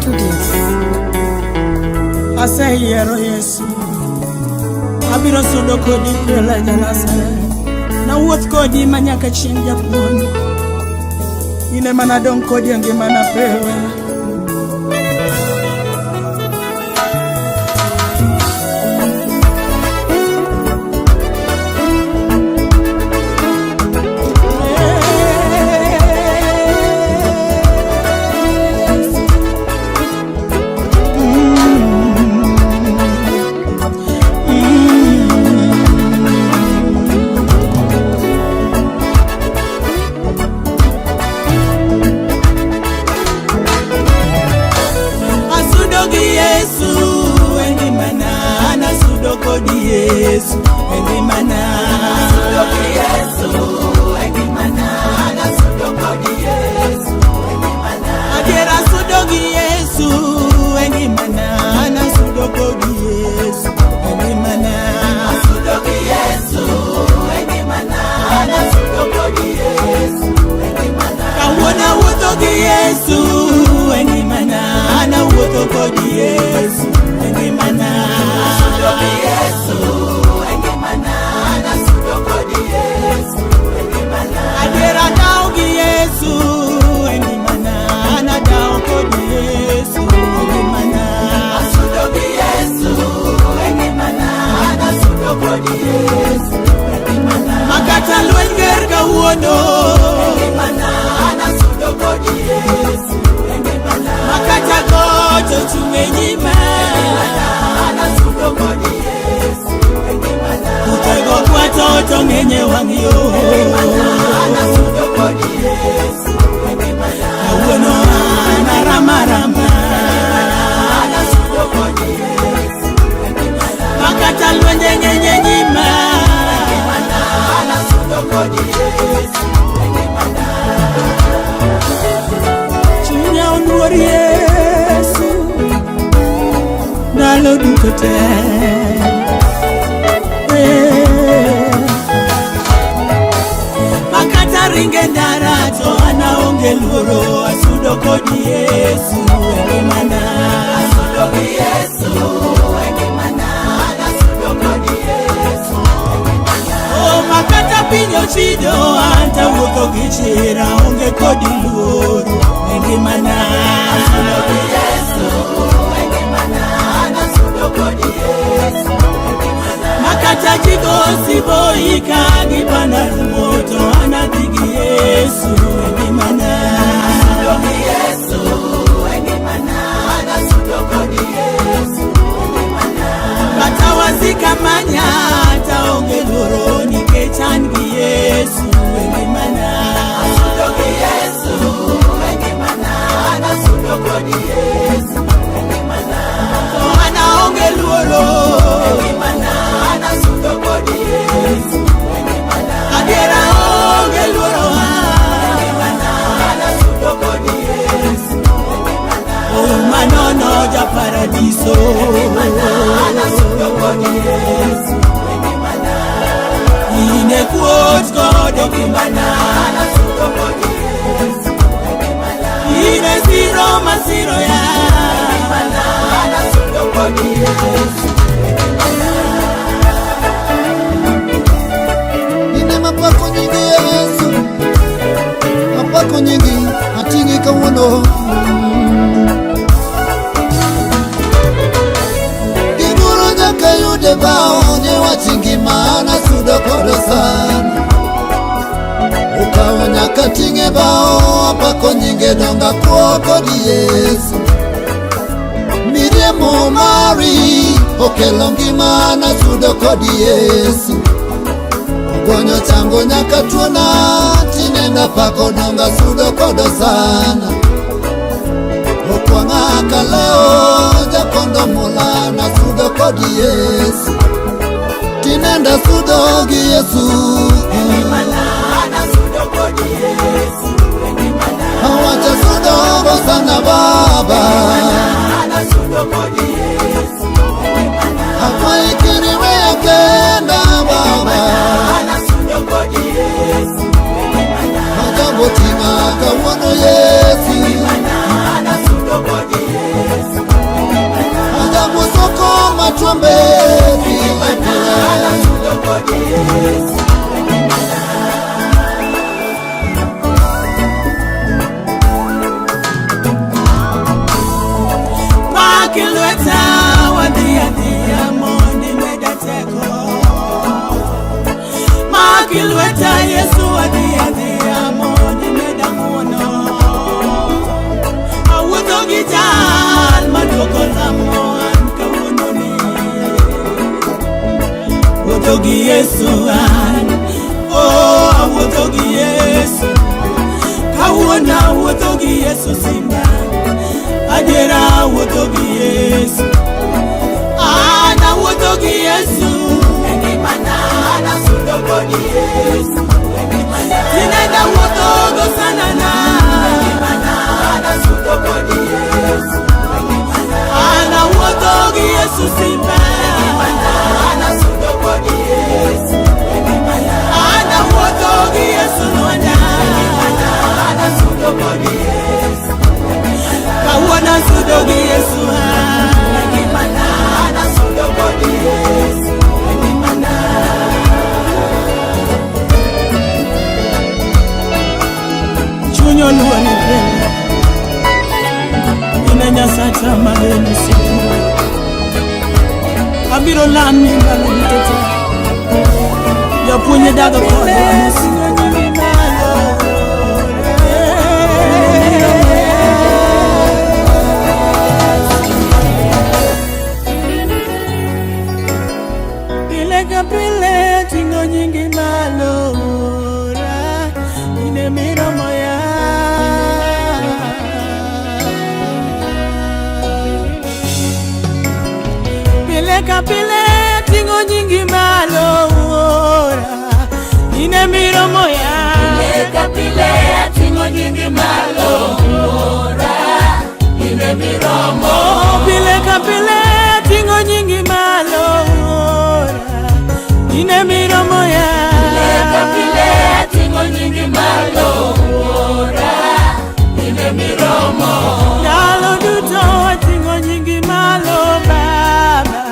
Studios. Aseyiero Yesu, abiro sudo kodi pile Janazareth. Nawuoth kodi manyaka chieng' japuonj, in ema nadong' kodi e ngimana pewe. Asudo gi Yesu e ngimana, an asudo kodi Yesu e ngimana. Asudo gi Yesu e ngimana, an asudo kodi Yesu e ngimana. Adiera asudo gi Yesu e ngimana, an asudo kodi Yesu e ngimana. Asudo gi Yesu e ngimana, an asudo kodi Yesu e ngimana. Kawuono awuotho gi Yesu e ngimana, an awuotho kod Yesu e ngimana. Asudo gi Yesu e ngimana, an asudo kod Yesu e ngimana. Adiera dawo gi Yesu e ngimana, an adawo kod Yesu e ngimana. Asudo gi Yesu e ngimana, an asudo kod Yesu e ngimana. Makata lweny ger kawuono e ngimana, an asudo kod Yesu e ngimana. Makata got ochung' e nyima e ngimana, an asudo kod Yesu e ngimana. Kutego kwato to ng'eny e wang' yo e ngimana, an asudo kod Yesu e ngimana. Kawuono an aramarama e ngimana, an asudo kod Yesu e ngimana. Makata lwenje ng'eny e nyima e ngimana, an asudo kod Yesu e ngimana. Chunya oluor Yesu ndalo duto te. Eh. Makata ringe ndara to an aonge luoro asudo kod Yesu e ngimana. Asudo gi Yesu e ngimana, an asudo kod Yesu e ngimana. Oh, makata piny ochido an tawuotho gi chir aonge kod luoro e ngimana. Asudo gi Yesu e ngimana, an asudo kod Yesu e ngimana. Makata jigo siboika gi panarumo to an adhi gi Yesu e ngimana. Asudo gi Yesu e ngimana, an asudo kod Yesu e ngimana. Kata wasika manya taonge luoro nikech an gi Yesu e ngimana. Asudo gi Yesu e ngimana, an asudo kod Yesu e ngimana. To an aonge luoro e ngimana, an asudo kod Yesu e ngimana. Adiera aonge luoro e ngimana, an asudo kod Yesu e ngimana. Oh, manono ja paradiso e ngimana, an asudo kod Yesu e ngimana. Ine kuot kod ngimana, an asudo kod Yesu e ngimana. Ine siro masiro ya e ngimana, an asudo kod Yesu e ngimana. Nina mapako nyingi Yesu, mapako nyingi ating'i kawuono. Giguro nyaka yude bao ne wach ngima nasudo kodo sana. Okawo nyaka ting'e bao apako nyinge donga kuo kod Yesu. Miriemo mari okelo ngima nasudo kod Yesu. Ogonyo chango nyaka tuona tinenda pako donga sudo kodo sana Okwang'a kaleo jakondo mula na sudo kod Yesu Tinenda sudo gi Yesu Ngimana, an asudo kod Yesu e ngimana. Awacho sudo gosana baba An asudo kod Yesu e ngimana. Akwayi kiriwe akenda baba An asudo kod Yesu e ngimana. Ajambo ting'a kawuono Yesu Ngimana, an asudo kod Yesu. Awuotho gi Yesu an. Oh, awuotho gi Yesu. Kawuono awuotho gi Yesu simba. Adiera awuotho gi Yesu. An awuotho gi Yesu. E ngimana nasudo kod Yesu. E ngimana. Tinenda wuotho gosanana. E ngimana nasudo kod Yesu. E ngimana. An awuotho gi Yesu simba. E ngimana nasudo kod Yesu. E ngimana. An awuotho gi Yesu lwanda. E ngimana nasudo kod Yesu. E ngimana. Kawuono asudo gi Yesu ah. E ngimana nasudo kod Yesu. E ngimana. Chuny oluori pile. In e Nyasacha mageno siko. Abiro lami ndalo duto te. Japuonj dago koda mos. Pile ka pile ating'o nyingi malo ra, in e miromo ya. Pile ka pile ating'o nyingi malo ra, in e miromo ya. Pile ka pile ating'o nyingi malo ora in e miromo. Oh, pile ka pile ating'o nyingi malo ra, in e miromo ya. Pile ka pile ating'o nyingi malo ora in e miromo. Ndalo duto ating'o nyingi malo Baba,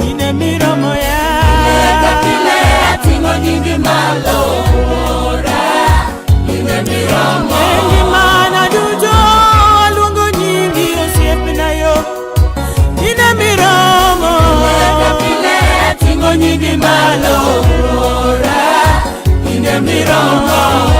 in e miromo ya. Pile ka pile ating'o nyingi malo ora in e miromo. E ngimana duto aluongo nyingi osiepna yo, in e miromo. Pile ka pile ating'o nyingi malo ora in e miromo. Baba.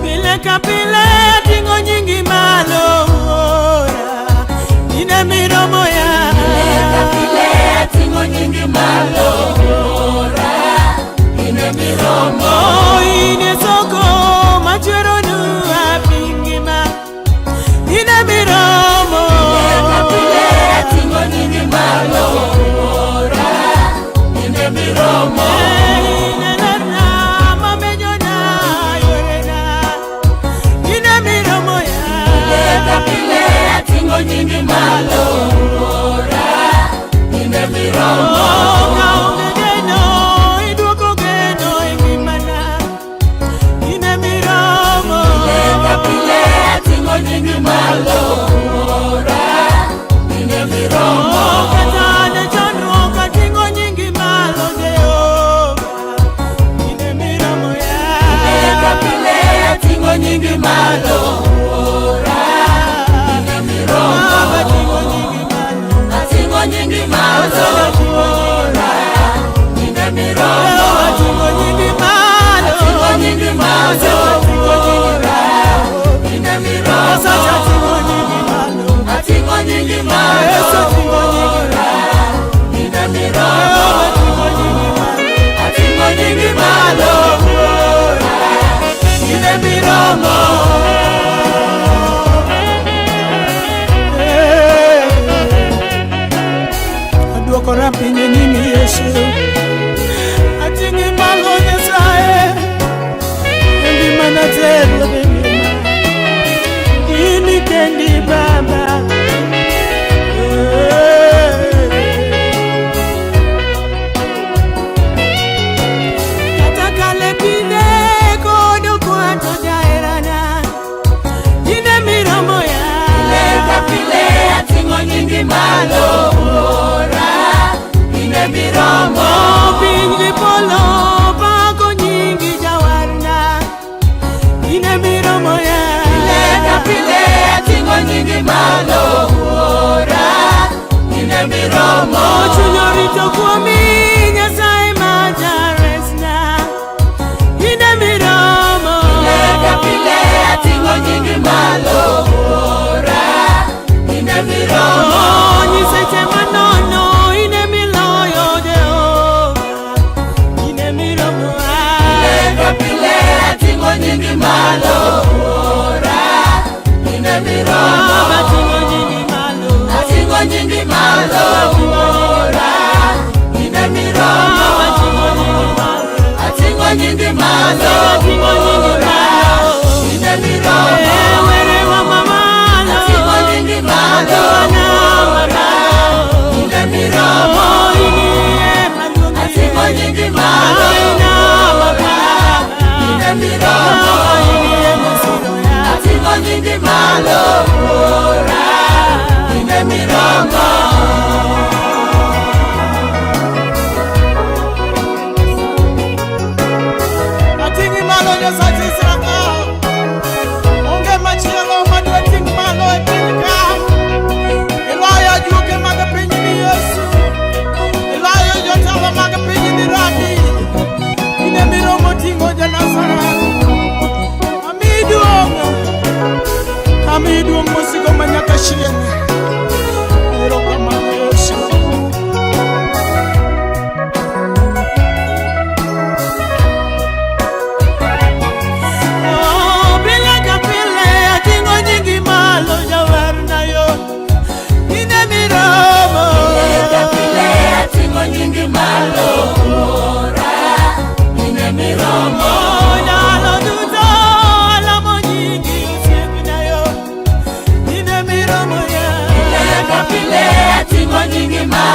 Pile ka pile ating'o nyingi malo ora, in e miromo ya. Pile ka pile ating'o nyingi malo ora in e miromo. Oh, in e soko machwero nua piny ngima, in e miromo. Pile ka pile ating'o nyingi malo ora in e miromo. Eh, in e lerna mamenyona yorena, in e miromo ya. Pile ka pile ating'o nyingi malo ora in e miromo. Oh, kaonge geno, iduoko geno e ngimana, in e miromo. Pile ka pile ating'o nyingi malo ora in e miromo. Oh, kata ne chandruok ating'o nyingi malo Jehova, in e miromo ya. Pile ka pile ating'o nyingi malo ora in e miromo. Baba, ating'o nyingi malo. Ating'o nyingi malo ora in e miromo. Jehova, ating'o nyingi malo. Ating'o nyingi malo ora in e miromo. Nyasacha, ating'o nyingi malo. Ating'o nyingi malo Yesu, ating'o nyingi ora in e miromo. Jehova, ating'o nyingi malo. Ating'o nyingi malo ora in e miromo. Eh, Aduokora piny e nyimi Yesu. Ating'i malo Nyasaye. E ngimana te ruodh ngima. In kendi Baba. Eh. Kata kale kinde kod okwato jaherana. In e miromo ya. Pile ka pile ating'o nyingi malo ora in e miromo. Piny gi polo pako nyingi jawarna. In e miromo ya. Pile ka pile ating'o nyingi malo ora in e miromo. Chuny orito kuomi Nyasaye ma jaresna. In e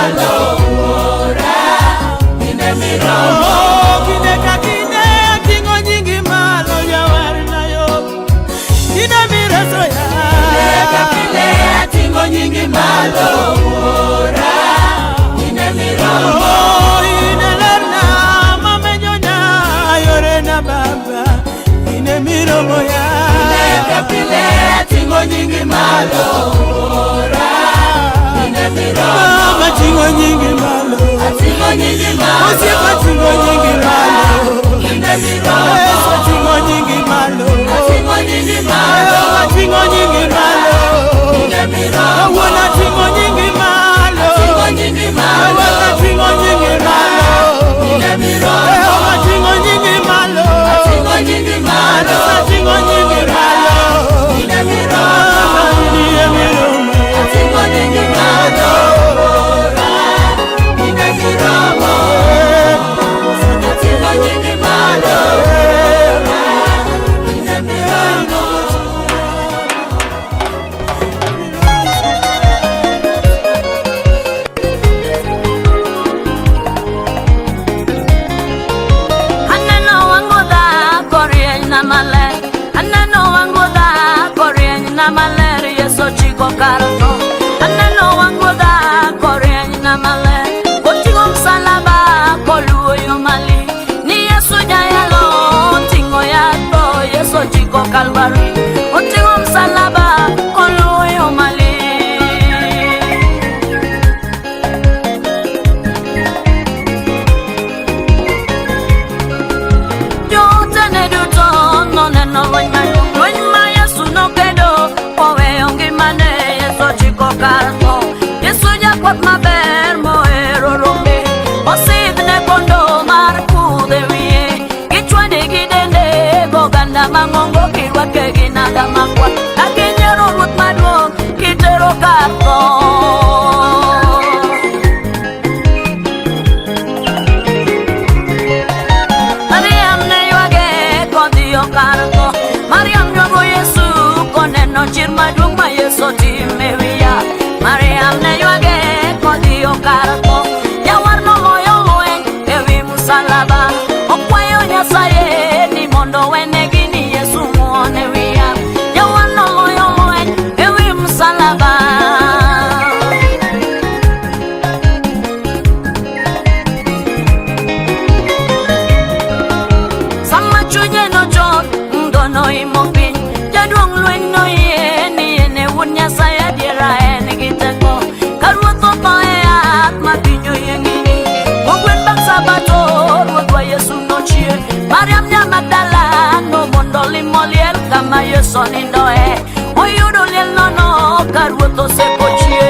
malo wuora, ine miromo. Oh, kinde ka kinde ating'o nyingi malo jawarna yo. Ine mireso ya. Pile ka pile ating'o nyingi malo wuora, ine miromo. Oh, ine lerna mamenyona yorena baba. Ine miromo ya. Pile ka pile ating'o nyingi malo wuora, ine miromo. Mama ting'o nyingi malo. Ating'o nyingi malo Osiepa ting'o nyingi malo. ine miromo. Yesu ating'o nyingi malo. Ating'o nyingi malo Ating'o nyingi malo. ine miromo. Wuon ating'o nyingi malo. Ating'o nyingi malo Wuon ating'o nyingi malo. ine miromo. Eh, ating'o nyingi malo. Ating'o nyingi malo Ating'o nyingi malo. ine miromo. Ine miromo. Ating'o nyingi malo wuora, ine miromo. Ating'o nyingi malo wuora, ine miromo. Aneno wang'udha korieny na maler. Aneno wang'udha korieny na maler. Yesu ochiko kar tho. Aneno wang'udha korieny na maler. Oting'o msalaba koluwo yo malich. Ni Yesu jayalo oting'o yath tho. Yesu ochiko Kalvari. Oting'o msalaba koluwo yo malich. Jootene duto noneno lweny maduong', lweny ma Yesu nokedo koweyo ngimane. Yesu ochiko kar tho. Yesu jakwath maber mohero rombe, osidhne kondo mar kudh e wiye. Gichwade gi dende goganda mang'ongo girwake gi nanga makwar. Ka ginyiero ruoth maduong' kitero kar tho. Mariam ne ywage kodhiyo kar tho. Mariam ywago Yesu koneno chir maduong' ma Yesu otimo e wiya. Mariam ne ywage kodhiyo kar tho. Jawar noloyo lweny ewi msalaba. Okwayo Nyasaye ni mondo owenegi ni Yesu ng'won e wiya. Jawar noloyo lweny ewi msalaba. Sama chunye nochot, mudho noimo piny. Jaduong' lweny noyie ni en e wuod Nyasaye adiera en gi teko. Ka ruoth otho e yath ma piny oyiengni. Kogwen bang' Sabato, Ruodhwa Yesu nochier. Mariam nya Magdala nomondo limo liel kama Yesu onindoe. Oyudo liel nono ka ruoth osekochier.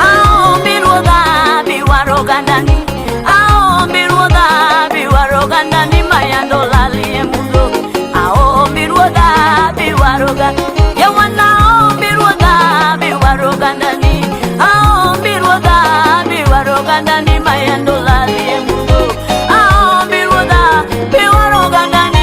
Aombi ruodha biwaro ogandani. Aombi ruodha biwaro ogandani mayando lali e mudho. Aombi ruodha biwaro ogandani. Yawana aombi ruodha biwaro ogandani. Aombi ruodha biwaro ogandani mayando lali e mudho. Aombi ruodha biwaro ogandani.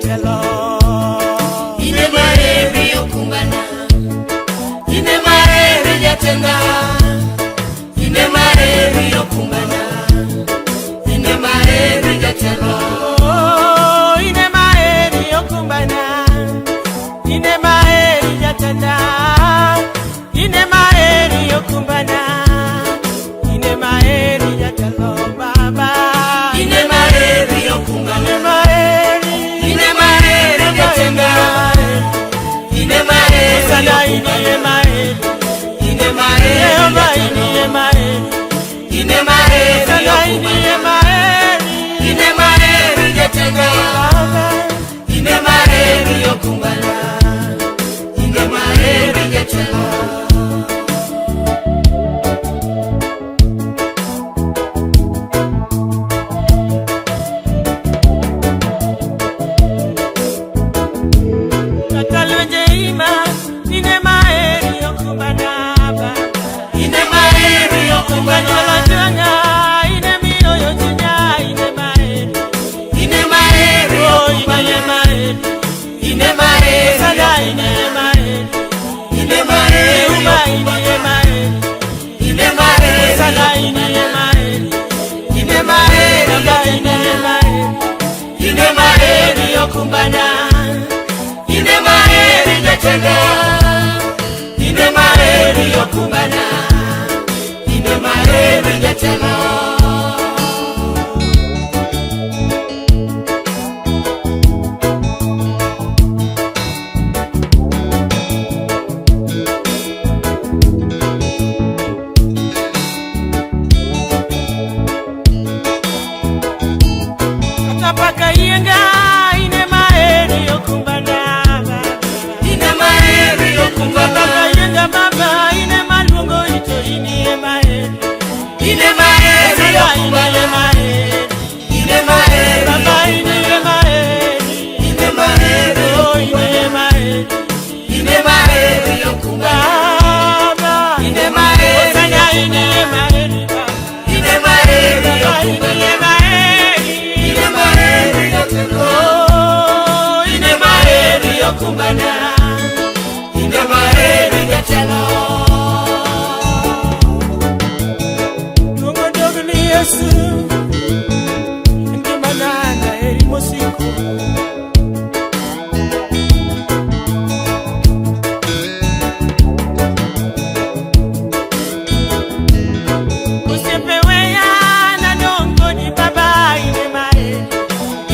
jatelo. Ine maheri okumbana, ine maheri jatenda, ine maheri okumbana, ine maheri jatelo. Oh, ine maheri okumbana, ine maheri jatenda, ine maheri okumbana, ine maheri jatelo baba. Ine maheri okumbana, Ine maheri, ine maheri jatenda, ine maheri Sana okumbana, ine maheri, ine maheri Jehova jatelo, ine maheri, ine maheri Sana okumbana, ine maheri, ine maheri jatenda, Baba. ine maheri okumbana, ine maheri jatelo. Kata lwenje ima, ine maheri okumbana baba. Ine maheri okumbana, Kanyola changa, ine mioyo chunya, ine maheri. ine maheri Oh, okumbana, ine maheri. ine maheri Sana okumbana, ine maheri. ine maheri Uma okumbana, ine maheri. ine maheri Sana okumbana, ine maheri. ine maheri Baba jatenda, ine maheri. ine maheri okumbana, ine maheri jatenda, ine maheri okumbana, ine maheri jatelo. Kata paka yienga, ine maheri okumbana baba. Ine maheri okumbana, Paka yienga baba, ine maluongo ito ine maheri. ine maheri Sana ine okumbana, maheri. ine maheri Baba ine maheri. ine maheri Oh, ine maheri. ine maheri okumbana, Baba. ine maheri Sana ine maheri baba. ine maheri Baba okumbana, ine maheri. ine maheri jatelo, Oh, ine maheri okumbana, ine maheri jatelo. Luongo dog ni Yesu. Ngimana aheri mosiko. Osiepe weya nadong' kodi baba ine maheri.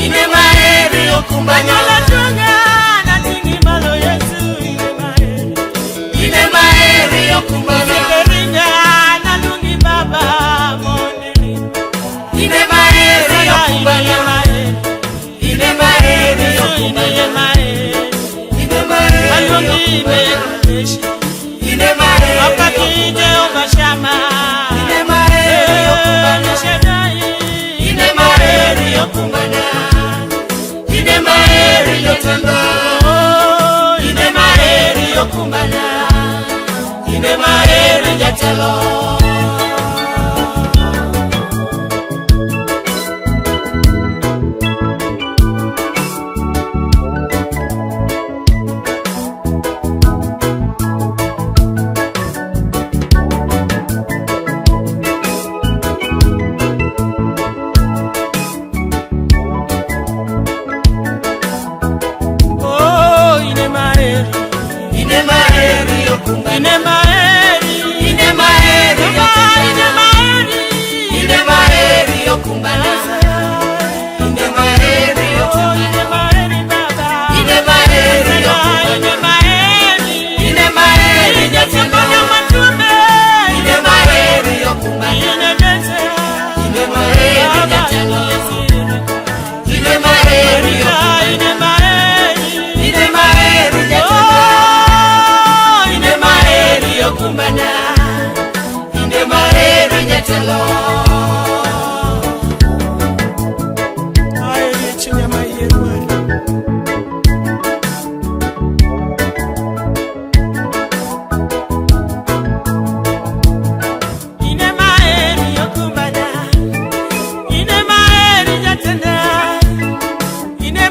Ine maheri okumbana, Anyuola twang'a nating'i malo Yesu ine maheri. ine maheri okumbana, Osiepe ringa naluongi baba mondi ine maheri Sana ine okumbana, maheri. ine maheri Yesu okumbana, ine maheri. ine maheri Aluongi okumbana, Bekeshi. ine maheri Apaki okumbana, Jehovah Shammah. ine maheri okumbana, Shaddai. ine maheri okumbana, ine maheri jatenda, Oh, ine maheri okumbana, ine maheri jatelo. Oh, ine maheri. Ine maheri okumbana, Ine maheri. ine maheri Baba, ine jatenda, maheri. ine maheri okumbana, ine maheri Oh, okumbana, ine maheri baba. ine maheri Sana okumbana, ine maheri. ine maheri jatenda, Ine matume. ine maheri okumbana, Ine benze. ine maheri Baba, jatelo, ine ine maheri okumbana, ine maheri. ine maheri jatenda, Oh, ine maheri okumbana, ine maheri jatelo. Aheri chinyama yerwari. Ine maheri okumbana, ine maheri jatenda, ine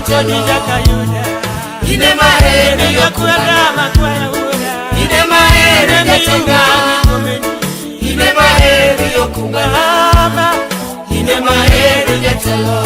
Jatelo. Ine mahero yokumbana. Ine mahero jatenda. Ine mahero yokumbana. Ine mahero jatelo.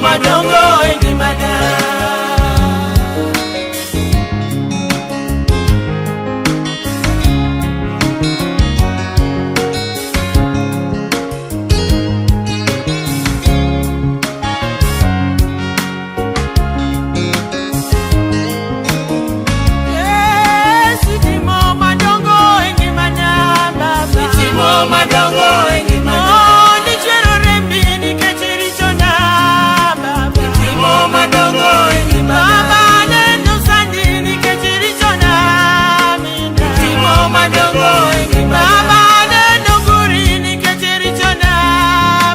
Madongo engimana. Yes, itimo madongo engimana baba. Itimo madongo engimana. Oh, nichero rembi nikecherichona baba. Itimo madongo engimana. Baba nendo sandi nikecherichona mina. Itimo madongo engimana. Baba nendo guri nikecherichona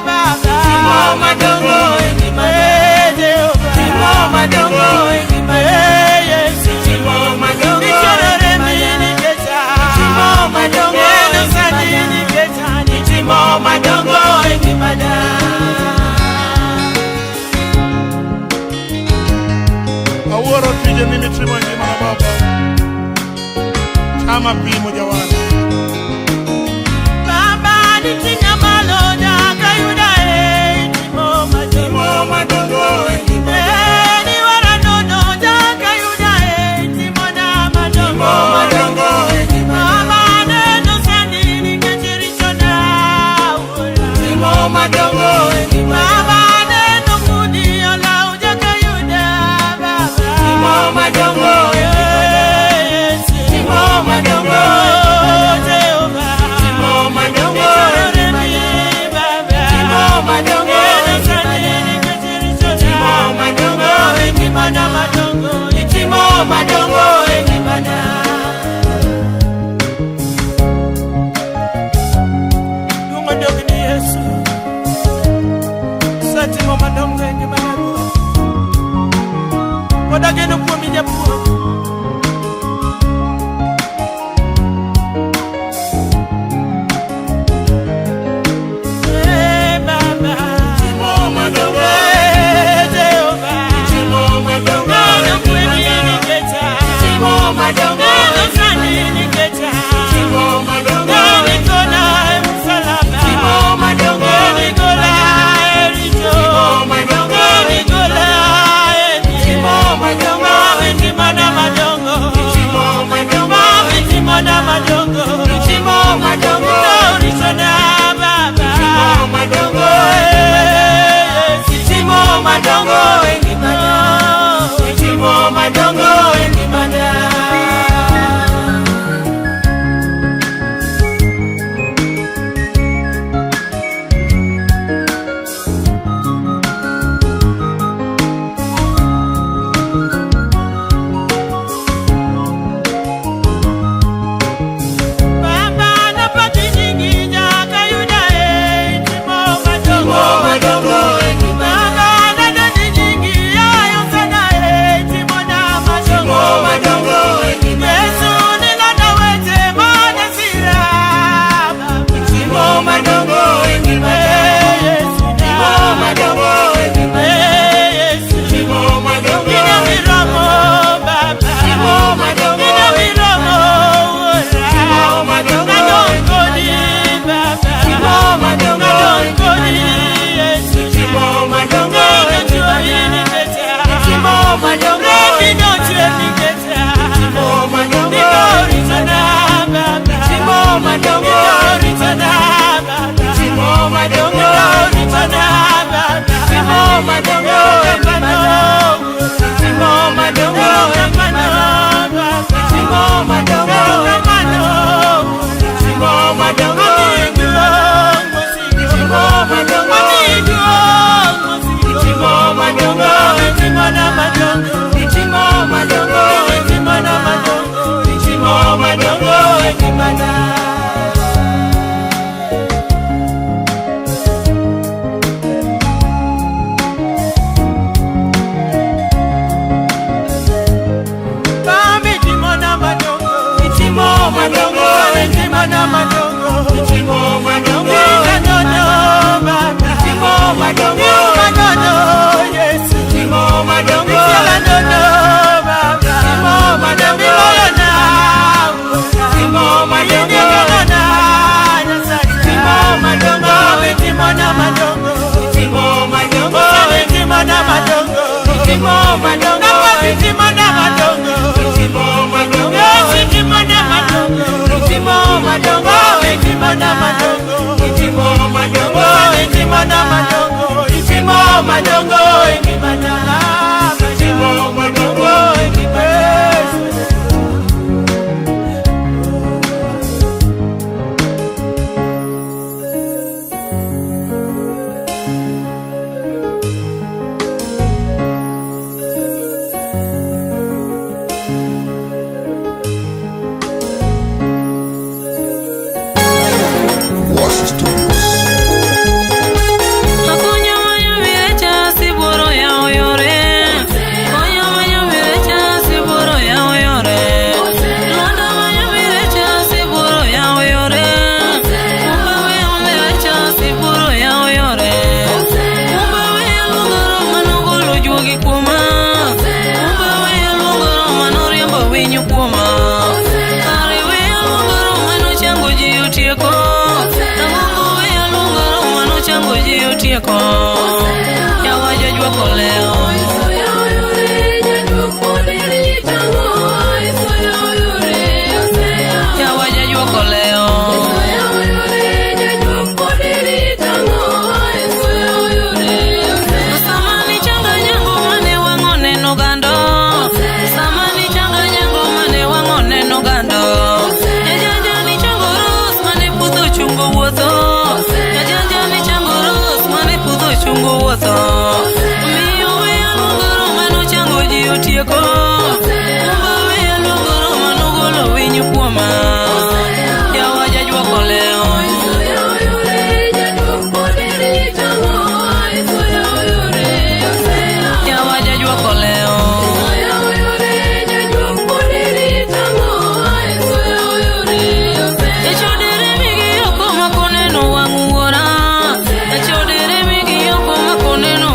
baba. Itimo madongo engimana. Eh, Jehova. Itimo madongo engimana. Eh, Yesu. Itimo madongo nichero rembi nikecha. Itimo madongo nendo sandi nikecha. Itimo madongo engimana. Awuoro tije mimitimo e ngimana baba. Tama pimo jawar. Baba nitinga malo nyaka yuda e itimo madongo madongo e ni wara nono nyaka yuda e itimo na madongo madongo Baba neno sani nikech richona itimo madongo Baba neno kudi olaw nyaka yuda baba itimo madongo itimo madongo Jehova itimo madongo itimo madongo itimo madongo engimana madongo itimo madongo engimana. Duong' odog ni Yesu osetimo madongo e ngimana Ruoth. Pod ageno kuomi Japuonj. Eh, Baba. Eh, Jehova. Neno kweli nikecha. Neno sani nikecha. Neno ikona e msalaba. Neno igola e richo. Neno igola e richo. Baba, itima madongo ritona baba. Itimo madongo e ngimana. Itimo madongo e ngimana. Itimo madongo e ngimana. Itimo madongo e ngimana. Itimo madongo e ngimana. Itimo madongo e ngimana madongo. Itimo madongo e ngimana madongo. Itimo madongo e ngimana. Bambi itimo na madongo. Itimo madongo itimo na madongo. Itimo madongo no baba. Itimo madongo no Yesu. Itimo madongo no baba. Itimo madongo na. Itimo madongo na. Itimo madongo itimo na madongo. Itimo madongo itimo na madongo. Itimo madongo itimo na madongo. Itimo madongo itimo na madongo. Itimo madongo itimo na madongo. Itimo madongo itimo na madongo. Itimo madongo itimo na. Itimo madongo itimo. Wash Studios. Otieko yawa jojuok olewo. Yawa jajuok olewo. Samani changa nyango mane wang'o neno gando. Samani changa nyango mane wang'o neno gando. Jajanja ni chango ros mane pudho chungo wuotho. Jajanja ni chango ros mane pudho chungo wuotho. Miyo weya luongoro mano chango ji otieko. Kumba weya luongoro mano golo winyo kuoma. Yawa jajuok olewo. Yawa jajuok olewo. Echodere migi oko makoneno wang' wuora. Echodere migi oko makoneno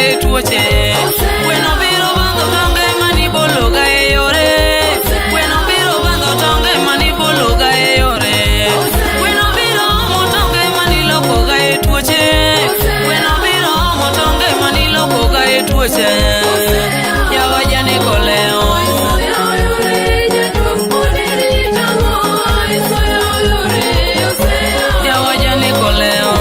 e tuoche. Gweno biro bandho tonge manibologa e yore. Gweno biro bandho tonge manibologa e yore. Gweno biro omo tonge manilokoga e tuoche. Gweno biro omo tonge manilokoga e tuoche. Yawa janeko leo. Yawa janeko leo.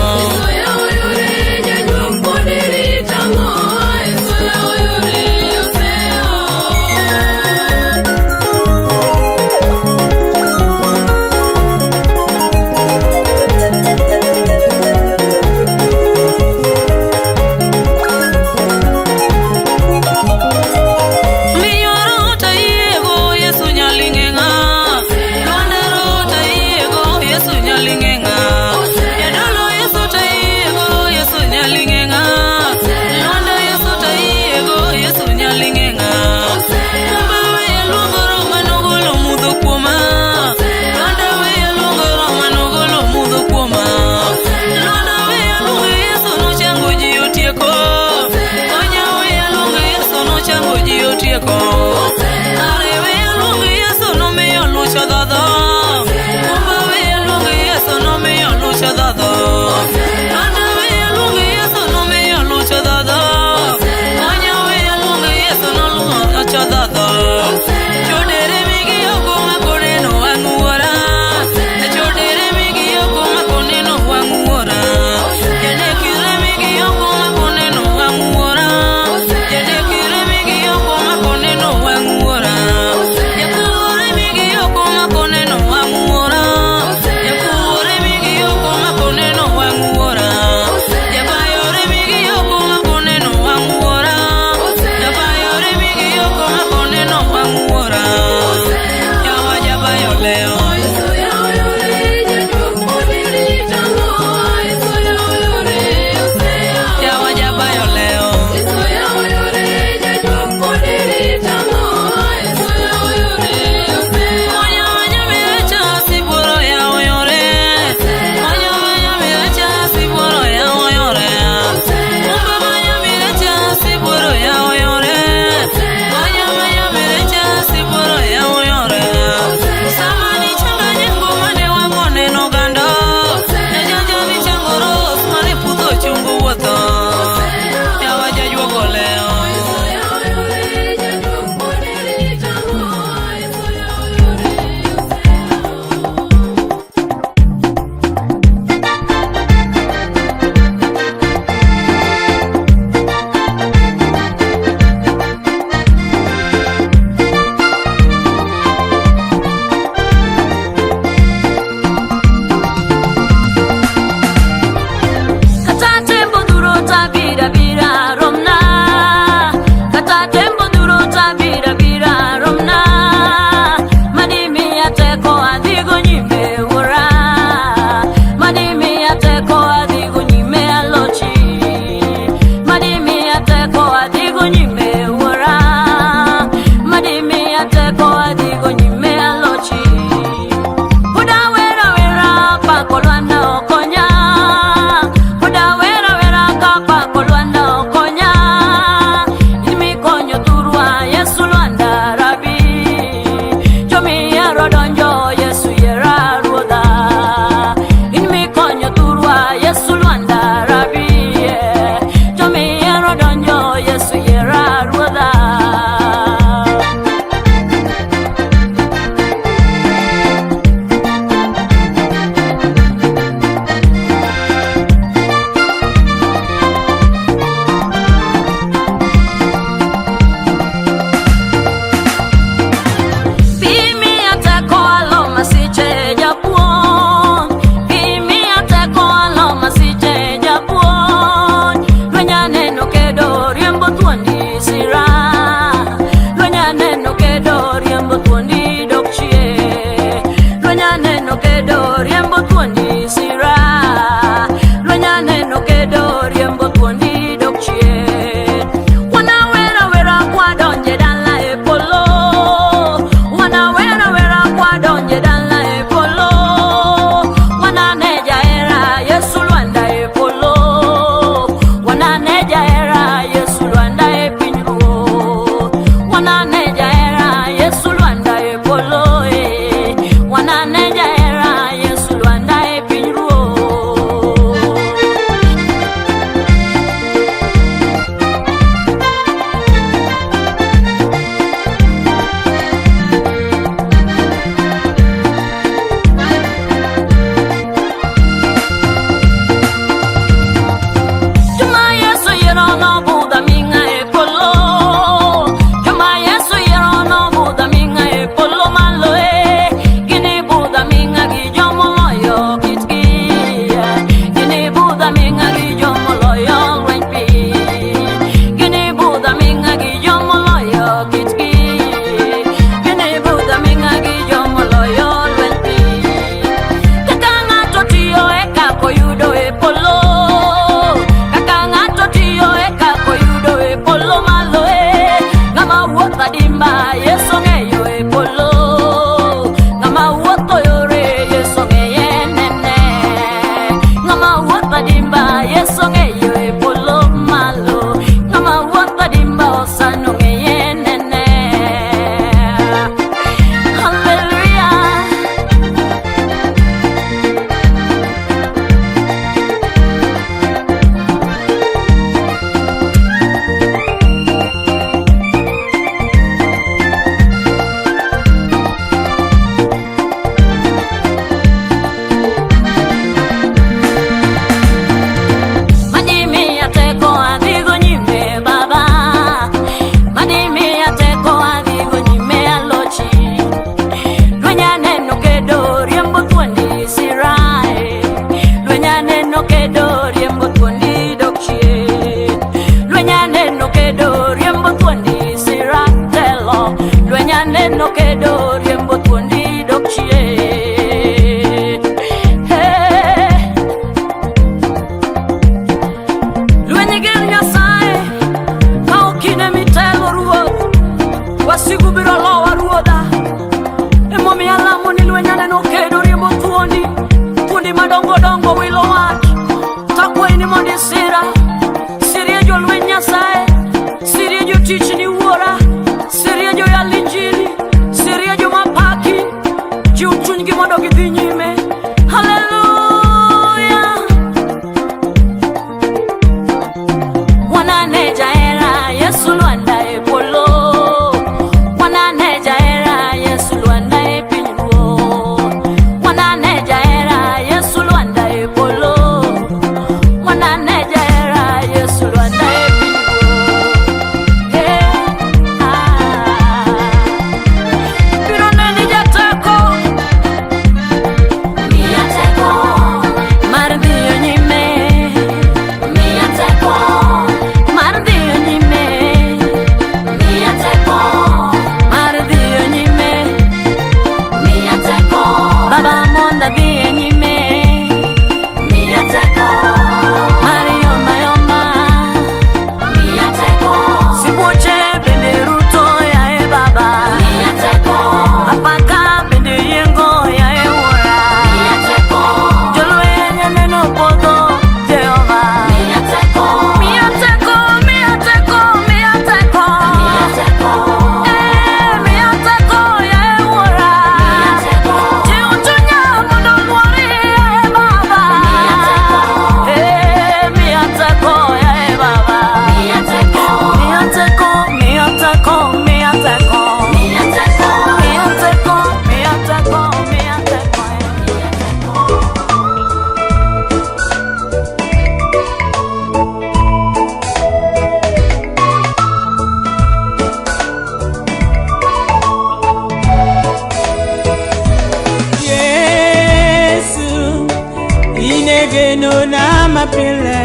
mapile.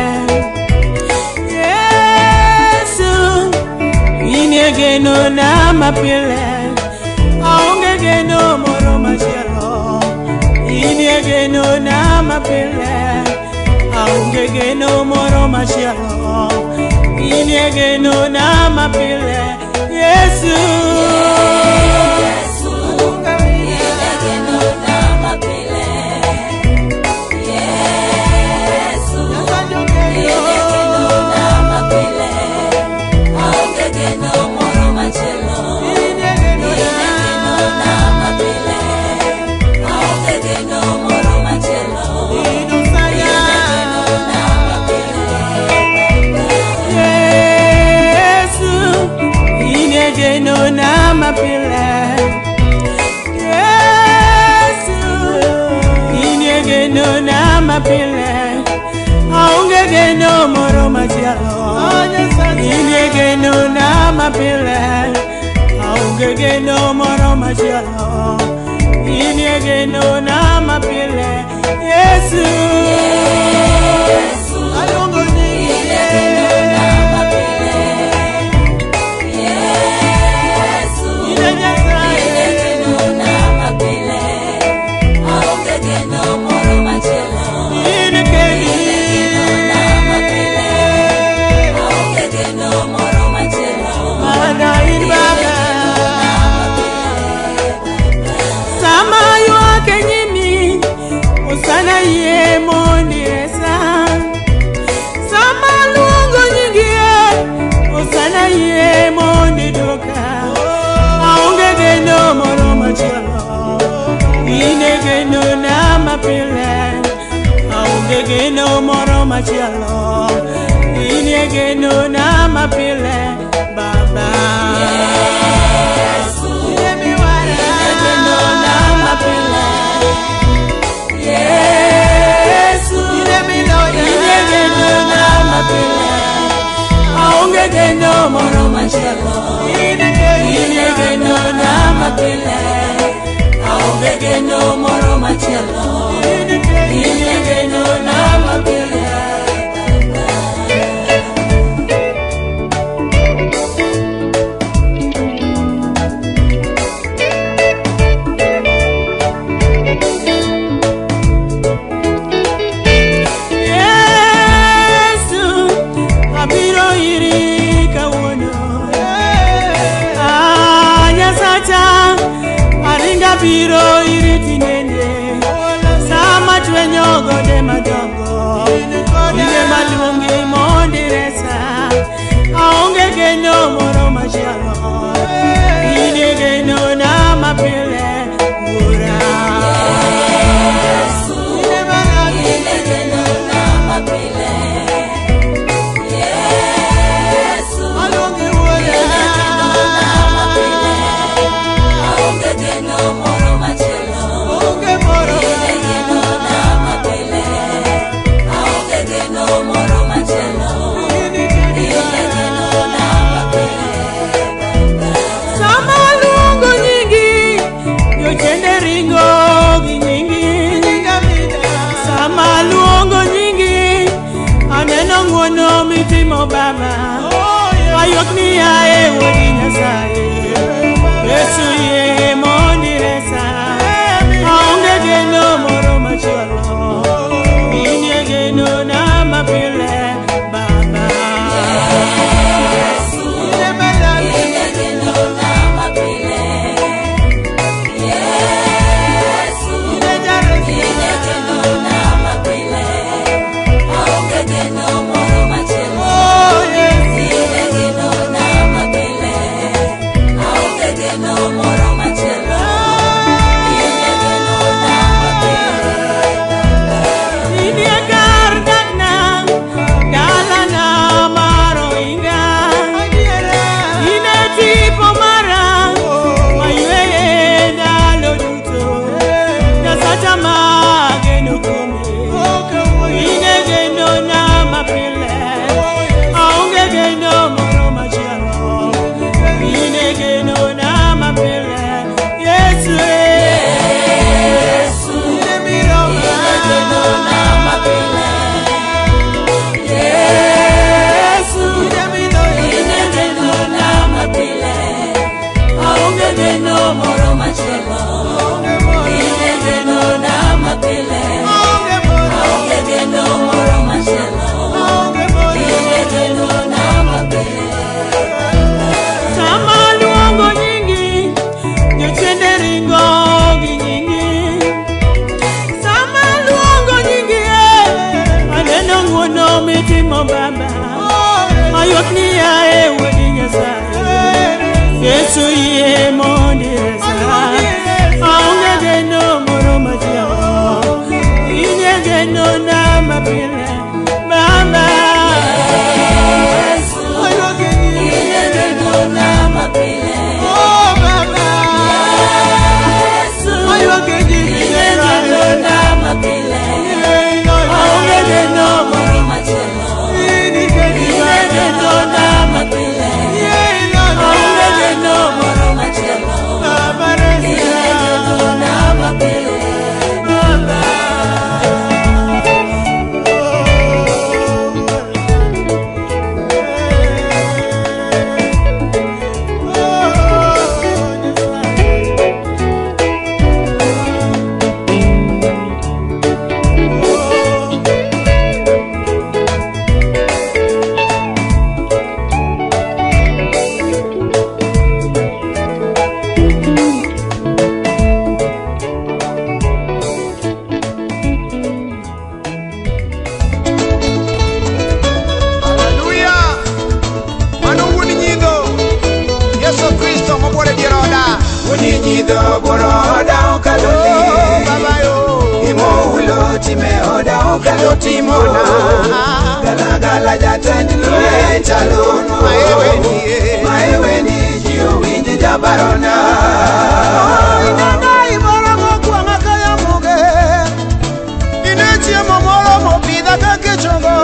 Yesu, in e geno na mapile. Aonge geno moro machielo. In e geno na mapile. Aonge geno moro machielo. In e geno na mapile. Yesu. Yesu, in e geno na mapile. Yesu, in e geno na mapile. Aonge geno moro machielo. In e geno In e geno na mapile. Aonge geno moro machielo. In Osana. In e geno na mapile. Yesu, in e geno na mapile. Yesu, in e geno na mapile. Aonge geno moro machielo. In e geno na mapile. Aonge geno moro machielo. In e geno na mapile. Yesu. Yesu, Aluongo in e geno na mapile. Yesu, In e Nyasaye. in e geno na mapile. Aonge geno moro machielo. In e kendi. In e geno na mapile. Aonge geno moro machielo. Mana in In e Baba. geno na mapile. Sama ywak e nyimi, osana yie mondi resa. Sama luongo nyingi e, osana yie mondi dwoka. Aonge geno moro machielo, in e geno na mapile. Aonge geno moro machielo, in e geno na mapile, Baba. Yesu, In e miwara. in e geno na mapile. Yesu, In e miloya. in e geno na mapile. Aonge geno moro Moro machielo. In e geno. In e geno na mapile. Aonge geno moro machielo. In e geno. In e geno na mapile. Yesu, abiro iri kawuono. Ah, Nyasacha, aringa biro iri tinende. Sama chwenyo gode madongo, ine maluongi mondi resa. Aonge geno moro machielo, ine geno na mapile wuora. Yesu, Ine malami. in e geno na mapile. Yesu, Aluongi wuora. in e geno na mapile. Aonge geno moro machielo. Onge moro. In e geno na mapile. Aonge geno moro machielo. In e In e geno na mapile. timo baba. Aywak ni yae wuod Nyasaye. Yesu yie mondo iresa. Aonge geno moro machielo. In e genona mapile. Baba. Yesu, Aywak ni in e genona mapile. Oh, Baba. Yesu, Aywak ni in e genona mapile. Aonge geno Moro machielo. In e In e genona mapile. Aonge geno Moro machielo. Baba In e resa. genona mapile. Baba. Haleluya! Mano wuon nyidho Yesu Kristo mobuoro e dier oda. Wuon nyidho buoro oda okalo Oh, Baba yo. Imoulo time oda okalo Timona. Galagala jatend lweny chalono Maewe nie. Maewe ni ji owinj jabarona. Inena imoro mokwang'a ka yamoge. Ine chiemo moro mopidha ka kechogo.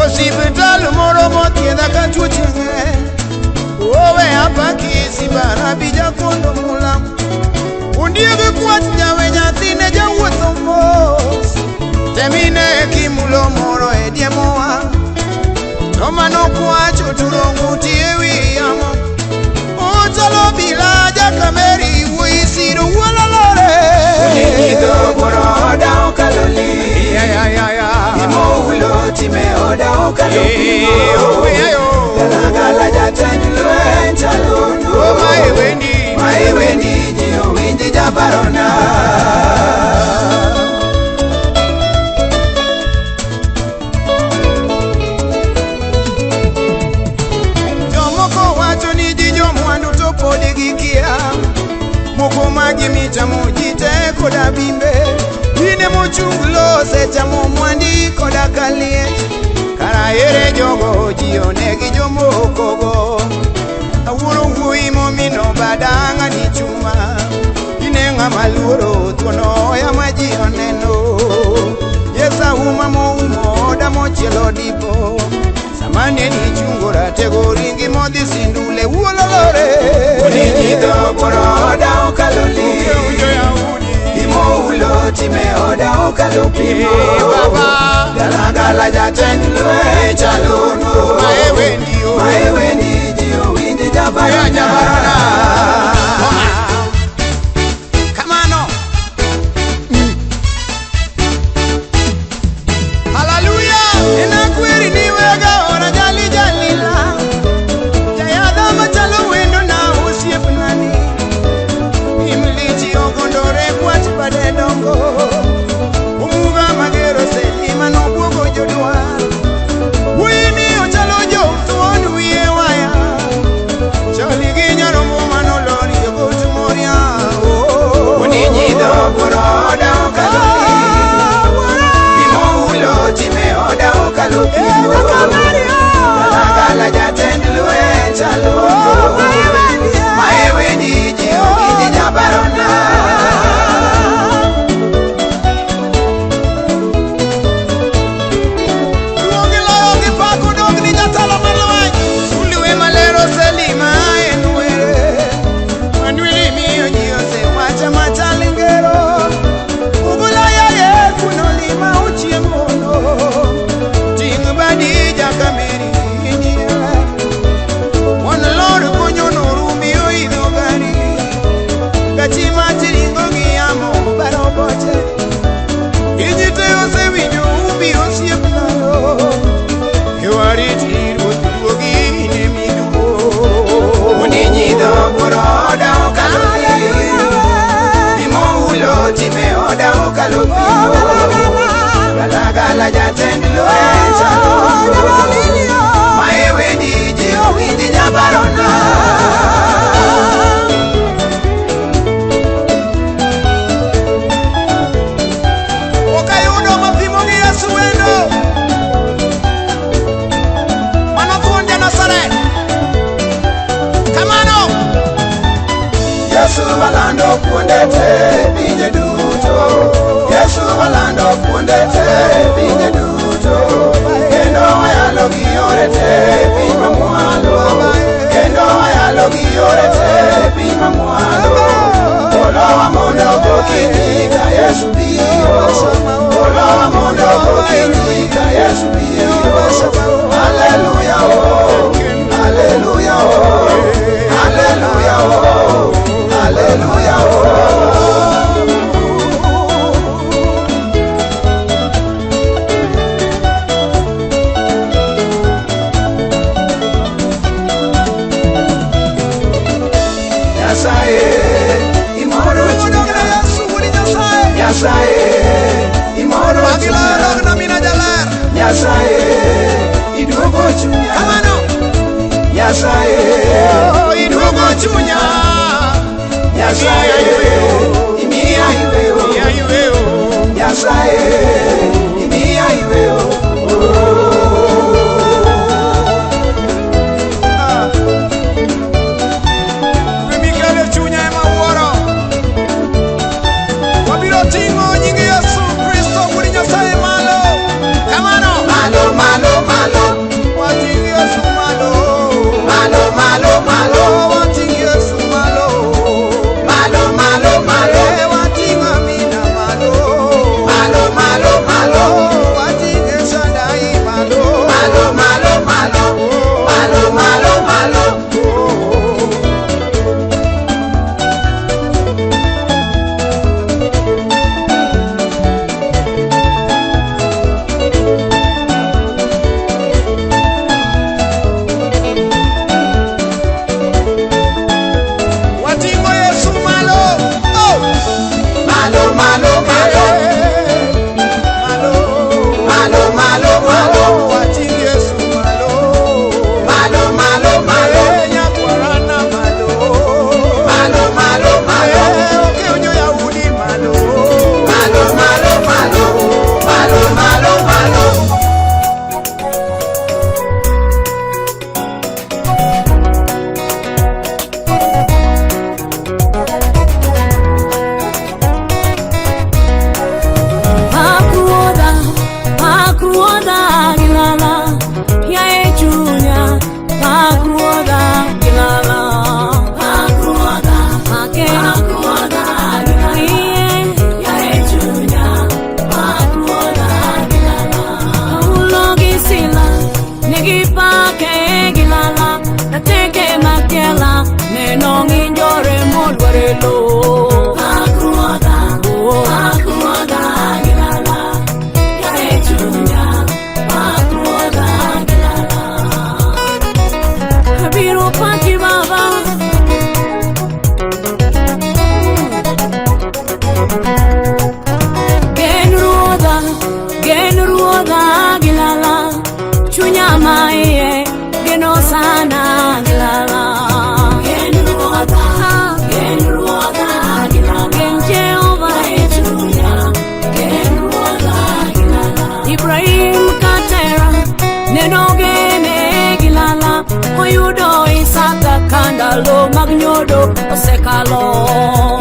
Osiptal moro mothiedha ka tuochege. Owe apaki simba rabija kondo mula. Ondieg kwach nyawe nyathine jawuotho mos. Temine kimulo moro e diemowa. To mano kwach oturo ng'uti e wi yamo. Ochalo bila jakameri wuoyi siro wuolalore. Nyidho buoro oda okalo li. Ya ya ya ya. Imoulo time oda okalo Eh, pimo. oh, ya yo. Galagala jatend lweny chalono. Oh, maewe ni. Maewe ni ji owinj jabarona. Jomoko wacho ni ji jomwandu to pod gikia. Moko magi michamo ji te koda bimbe. Mine mochunglo osechamo mwandi koda kaliech. Kara ere jogo ji onegi jomokogo. Awuoro wuoyi momino bada ng'ani chuma. Ine ng'ama luoro thuon oya ma ji oneno. Yesauma moumo oda mochielo dipo. Sama ne nichungo ratego ringi modhi sindule wuololore. Nyidho buoro oda okalo li. Imoulo time oda okalo pimo. Baba. Galagala jatend lweny chalono. Maewe ndio. Maewe ni ji owinj jabarona. Jabarona. Kamano. Haleluya. Enakweri ni wega ora jali jalila. Jayadha machalo wendo na osiepnani. Imlichi ogondore kwach bade dongo. Omuga magero selima nobuogo jodwar. Wuoyi ni ochalo jo thuon wiye waya. Chali gi nyarombo manolori jogot moria. Oh. Nyidho buoro oda okalo li. Imoulo time oda okalo pimo. Galagala jatend lweny chalono. Maewe ni ji owinj jabarona. Duong' gi loyo gi pak odog ni jatelo mar lweny. Sulwe maler oselima en were. Manwili miyo ji osewacha machal ngero. Ugula yaye kuno lima ochiemono. Ting' badi jakameri inyie. Mon parona. Ok ayudo mapimo gi Yesu wendo. Mano thuon ja Nazareth. Kamano. Yesu walando kuonde te pinje duto. Yesu walando kuonde te pinje duto. Kendo wayalo gi yore te piny mamwalo. Kendo wayalo gi yore te piny mamwalo. Olowa mondo gokinyi ka Yesu biro. Olowa mondo gokinyi ka Yesu biro. Haleluya oh, haleluya oh, haleluya oh, haleluya oh. Nyasaye imoro chunya. Yesu wuod Nyasaye. Nyasaye imoro Magilo chunya. dogna mina jaler. Nyasaye iduogo chunya. Kamano. Nyasaye Oh, iduogo chunya. Nyasaye imiya yweyo. Miya yweyo. Nyasaye imiya yweyo. Ah. Kwe mikele chunya ema wuoro. Wabiro ting'o nying Yesu Kristo wuod Nyasaye malo. Kamano. Malo malo malo Wating' Yesu malo. malo malo malo Oh, wating' Yesu malo. malo malo malo Eh, wating' Amina malo. malo malo malo Oh, wating' El Shaddai malo. malo malo malo malo malo malo. Oh. Wating'o Yesu malo. Oh. Malo malo malo Eh, malo. malo malo malo Oh, wating' Yesu malo. malo malo malo Eh, nyakwarana malo. malo malo malo Eh, okew jo-Yahudi malo. malo malo malo malo malo malo. Pakruodha, pakruodha gilala, yaye chunya, pakruodha gilala. Pakruodha, pakruodha gilala, yaye chunya, pakruodha gilala. Paulo gi Sila, negi pake gilala, nateke makiela, neno ng'injore molwore lowo. Pakruodha, pakruodha gilala, yaye chunya, pakruodha gilala. Abiro paki baba. Gen ruodha, gen ruodha gilala, chunya maiye, geno sana gilala. Gen ruodha, gen ruodha gilala, gen Jehova e chunya, gen ruodha gilala. Ibrahim Katera, neno gene gilala, oyudo Isaka kandalo mag nyodo osekalo.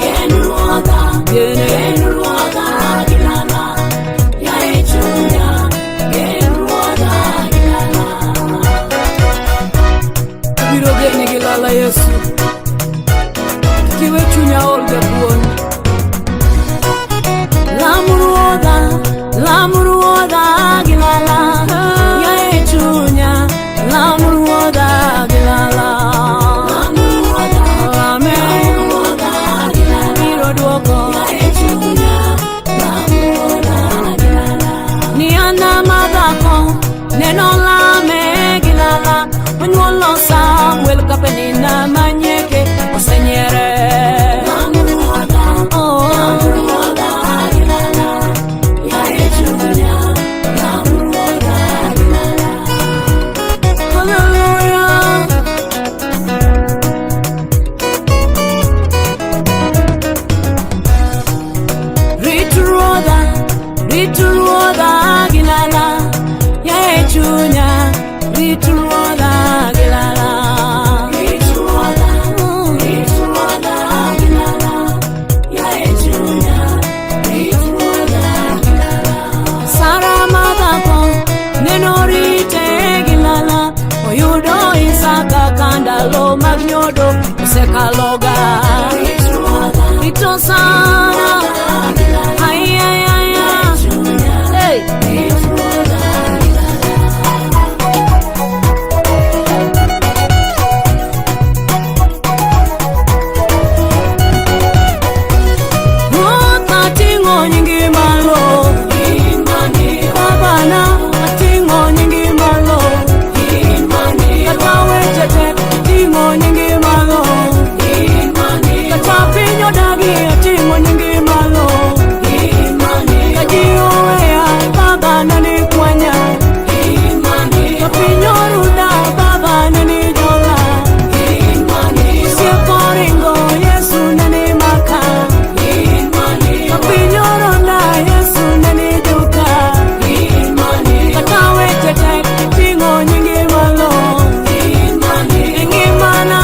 Gen ruodha, gen ruodha gilala, yaye chunya, gen ruodha gilala. Abiro geni gilala Yesu, kik iwe chunya ol japuonj. Lam ruodha, lam ruodha gilala, yaye chunya, lam ruodha gilala. Lame, biro duoko. Ni ana madhako, neno lame gilala, onyuolo Samuel kapenina manyeke osenyiere. Oh. Ndalo mag nyodo osekaloga. Rito sana. Ai, ai, ai, ai. Hey. Ruoth ating'o nyingi malo. Babana ating'o nyingi malo. Kata weche tek ating'o nyingi malo. Kata piny odagi ating'o nyingi malo. Ka ji oweya Baba ne ni kwanya. Ka piny oruda Baba ne ni jola. Osiep oringo Yesu ne ni maka. Ka piny oronda Yesu ne ni juka. Kata weche tek ting'o nyingi malo. E ngimana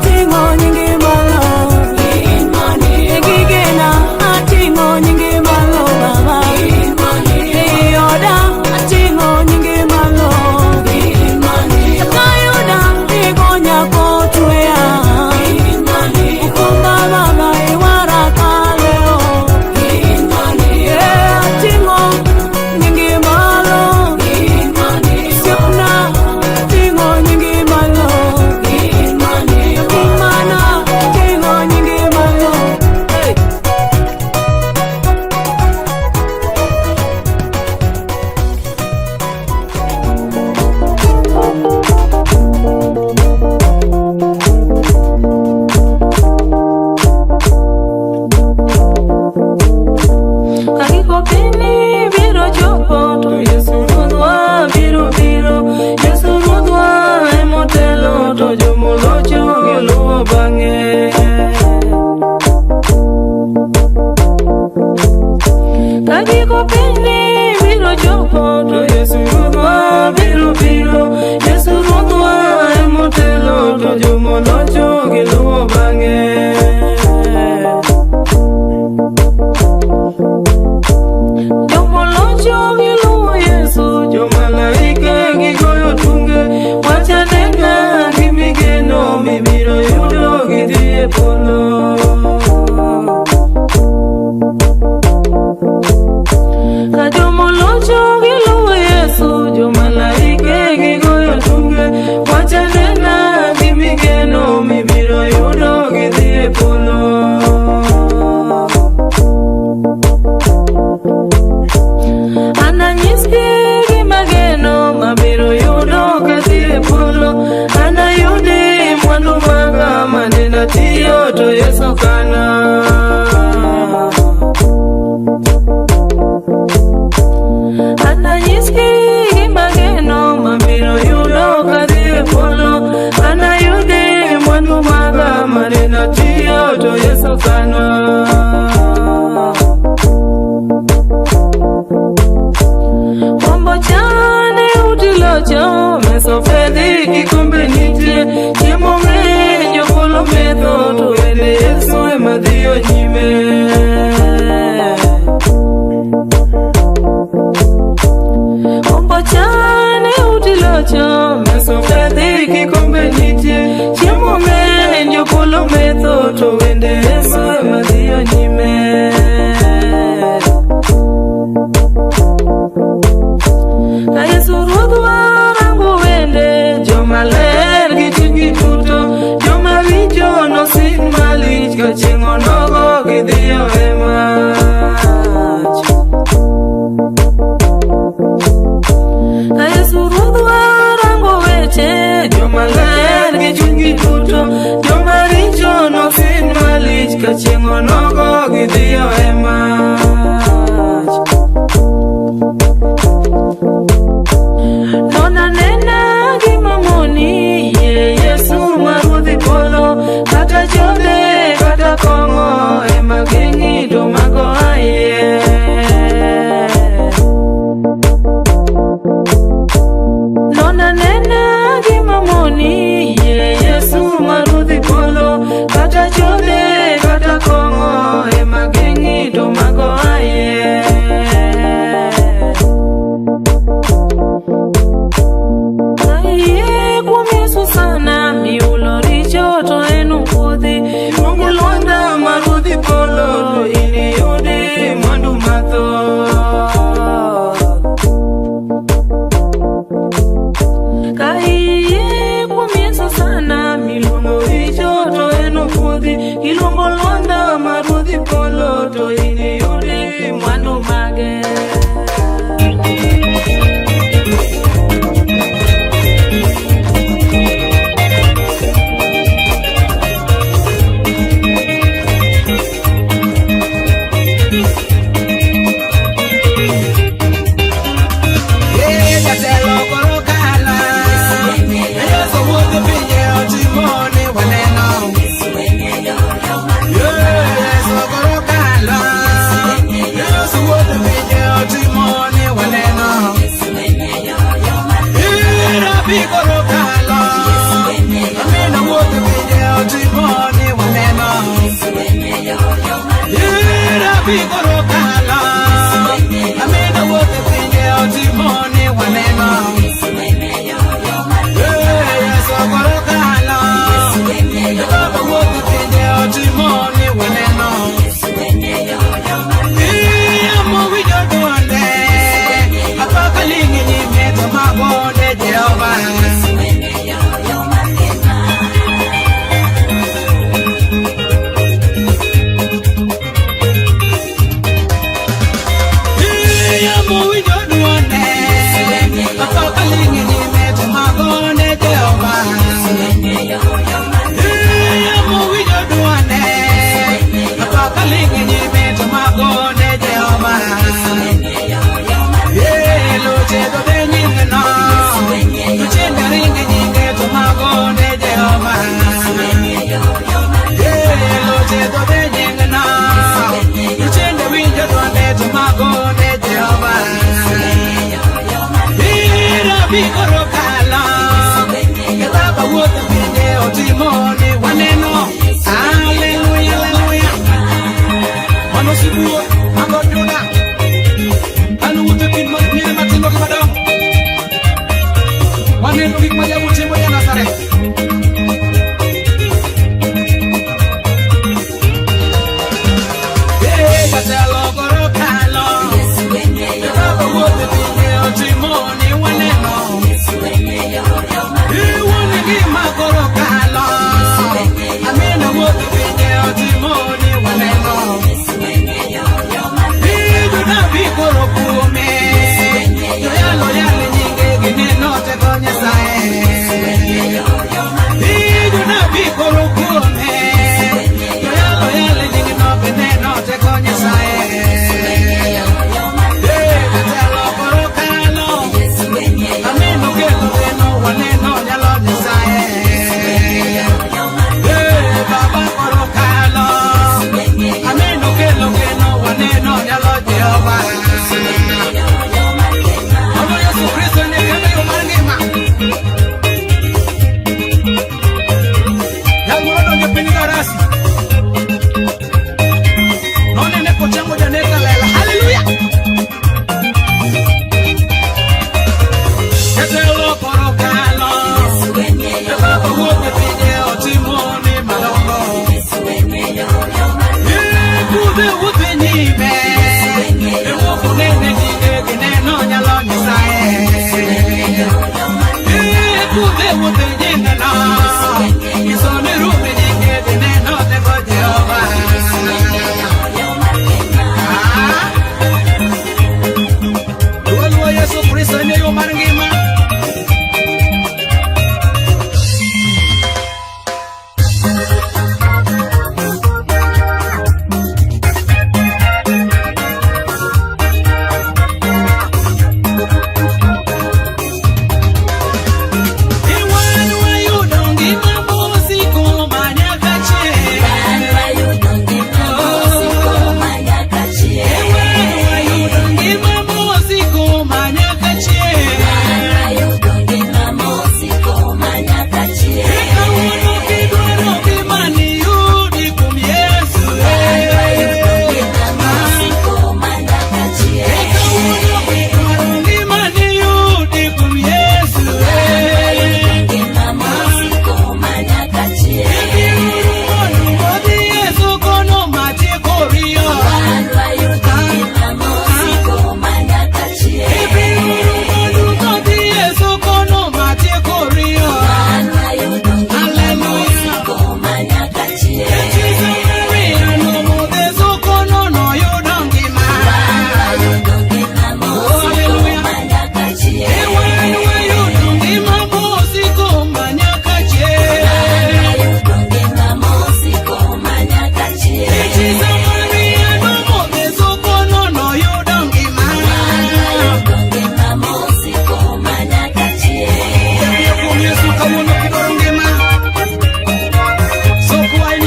ting'o nyingi malo. E gigena ating'o nyingi malo baba. E oda ating'o nyingi malo. Kata yuda igonya kotweya. Okumba baba iwara kaleo. Eh, ating'o nyingi malo. Osiepna ating'o nyingi malo. Ngimana ating'o nyingi malo. Hey. Kagiko piny biro chopo to Yesu Ruodhwa biro biro. Yesu Ruodhwa emotelo to jomolocho giluwo bang'e. Kagiko piny biro chopo to Yesu Ruodhwa biro biro. Yesu Ruodhwa emotelo to jomolocho giluwo bang'e. Jomolocho giluwo Yesu, jomalaike gigoyo tunge. Wach anena gi migeno mibiro yudo gidhi e polo. Ka jomolocho giluwo Yesu, jomalaike gigoyo tunge. Wach anena gi migeno mibiro yudo gidhi e polo. Ananyisgi gima geno mabiro yudo kadhi e polo. Anayudi mwandu maga mane natiyo to Yesu kana. Ananyisgi gima geno mabiro yudo kadhi e polo. Anayudi mwandu maga mane natiyo to Yesu kana. Kombo chane utilocho meso fedhi kikombe nitie chiemo ng'eny jopolo metho to wende Yesu ema dhiyo nyime. Kombo chane utilocho meso fedhi kikombe nitie chiemo ng'eny jopolo metho to wende Yesu ema dhiyo nyime. Ka Yesu Ruodhwa rango wende joma ler gi chunygi duto, joma richo nosin malich ka chieng' onogo gidhiyo e mach. Ka Yesu Ruodhwa rango weche joma ler gi chunygi duto, joma richo nosin malich ka chieng' onogo gidhiyo e mach. Nona nena gima moni yie Yesu ma Ruodh polo, kata chode kata kong'o ema geng'i to mago aye. Nona nena gima moni yie Yesu ma Ruodh polo, kata chode kata kong'o ruodhi. Iluongo Lwanda ma ruodhi polo to iniyudi mwandu mage. Jatelo koro kala Yesu wuodh pinje otimo ni waneno Yesu koro kala Yesu wuodh pinje otimo ni waneno Rabi koro kala Amina wuodh pinje otimo ni waneno Rabi koro kala Amina wuodh pinje otimo ni waneno Yesu koro kala Baba wuodh pinje otimo ni waneno Iyamo winjo duonde Apaka ling' nyime to magone Jehova.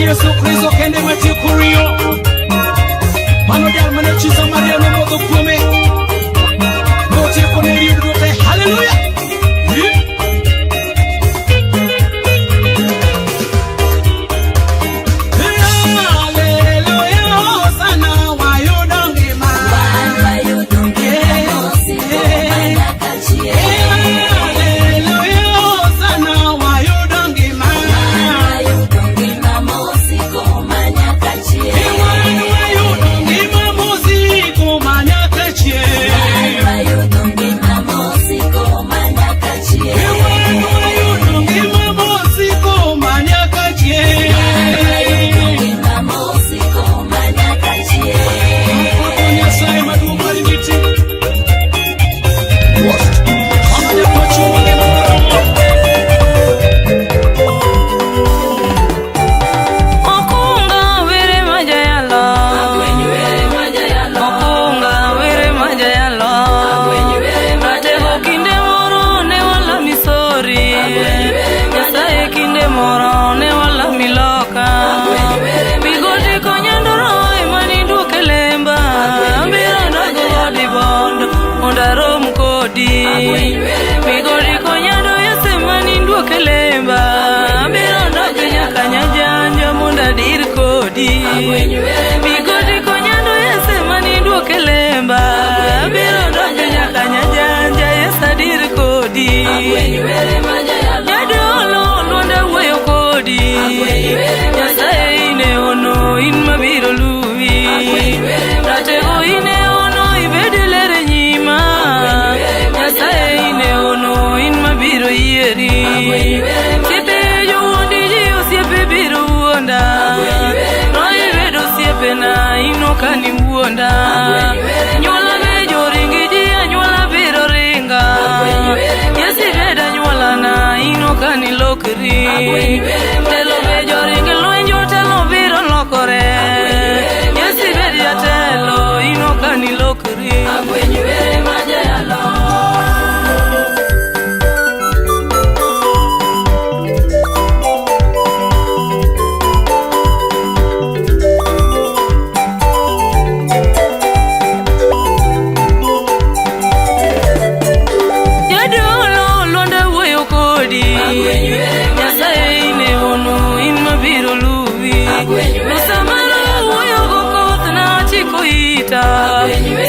Yesu Kristo kende matieko riyo. Mano jal mane chi Samaria nomodho kuome. Notieko ne riyo duto te. Haleluya! Haleluya, hosana, wayudo ngima. Haleluya, hosana, wayudo ngima. Wayudo ngima mosiko manyaka chieng'. Wayudo ngima mosiko manyaka chieng'. Pako Nyasaye maduong' mar ngiti. Mano japacho mangima moromo. Okunga were majayalo. Okunga were majayalo. Ratego kinde moro ne wala misori. Nyasaye kinde moro ne wala miloka. Migodi konyandoro emani duoke lemba. Abiro donjo godi bondo mondo arom kodi. Migodi konyando yese mani duoke lemba. Abiro donjo nyaka nyajanjo mondo adir kodi. Migodi konyando yese mani duoke lemba. Abiro donjo nyaka nyajanja yese adir kodi. Jadolo lwanda wuoyo kodi. Nyasaye ine ono in mabiro luwi. Ratego ine ono ibed ler e nyima. Nyasaye ine ono in mabiro yieri. Osiepe jowuondi ji osiepe biro wuonda. No ibed osiepena in ok ani wuonda. Anyuola be joringi ji anyuola biro ringa. Yesu ibed anyuolana in ok ani lokri. Telo be joring lweny jotelo biro lokore. Yesu ibed jatelo in ok ani lokri. Jadolo lwanda wuoyo kodi. Nyasaye ine ono in mabiro luwi. To samaro wuoyo go koth nachiko ita.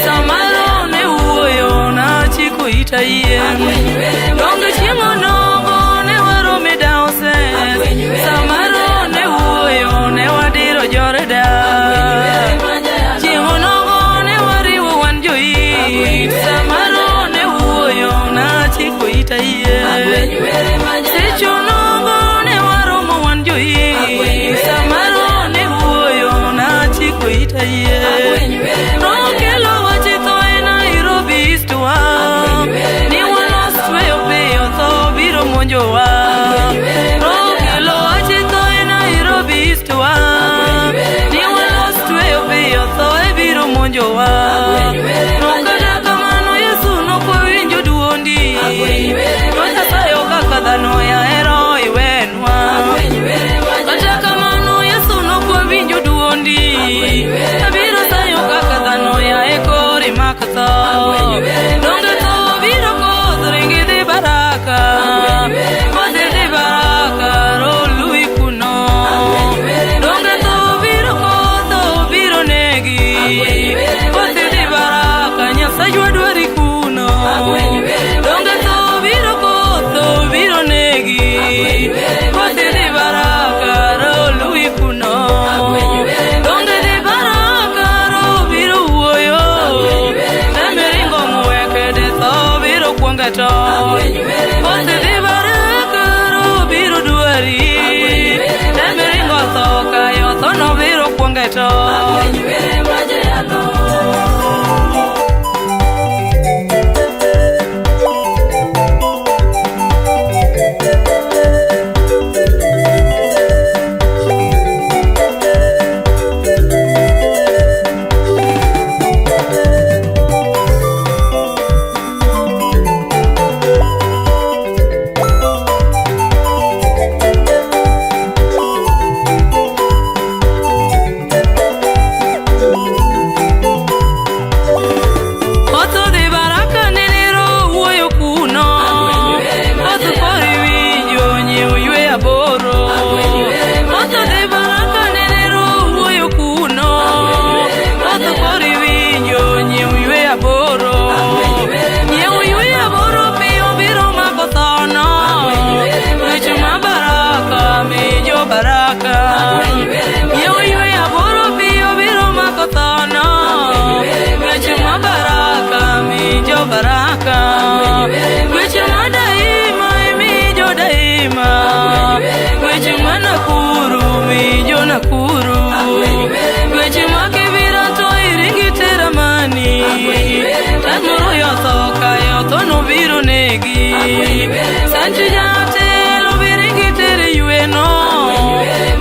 Samaro ne wuoyo nachiko ita yien. Donge chieng' onogo ne warome Dowse. Samaro ne wuoyo ne wadiro Jordan. Chieng' onogo ne wariwo wan joit. Samaro ne wuoyo nachiko ita yien. Seche onogo ne waromo wan joit. Samaro ne wuoyo nachiko ita yien. Nokelo wach tho e Nairobi East wa. Ni walos tweyo piyo tho biro monjowa. Nokelo wach tho e Nairobi East wa. Ni walos tweyo piyo tho e biro monjowa. No kata kamano Yesu nokwawinjo duondi. To Nyasaye ok kaka dhano yahero iwenwa. Kata kamano Yesu nokwawinjo duondi. Abiro sayo kaka dhano yae kori mak tho. Donge tho biro koth ringi dhi baraka. Koth dhi baraka roluwi kuno. Donge tho biro koth biro negi. Koth dhi baraka Nyasachwa dwari kuno. Donge tho biro koth biro negi. Koth dhi baraka roluwi kuno. Donge dhi baraka ro biro wuoyo. Emiringo ng'wekede tho biro kuonge to. Koth dhi baraka ro biro dwari. Emiringo tho kayo tho no biro kuonge to. Nakuru, mi jo Nakuru. Weche makibiro to iringi teramani. Tanmoro yotho ka yotho nobiro negi. Sanchi jatelo biringi tere yweno.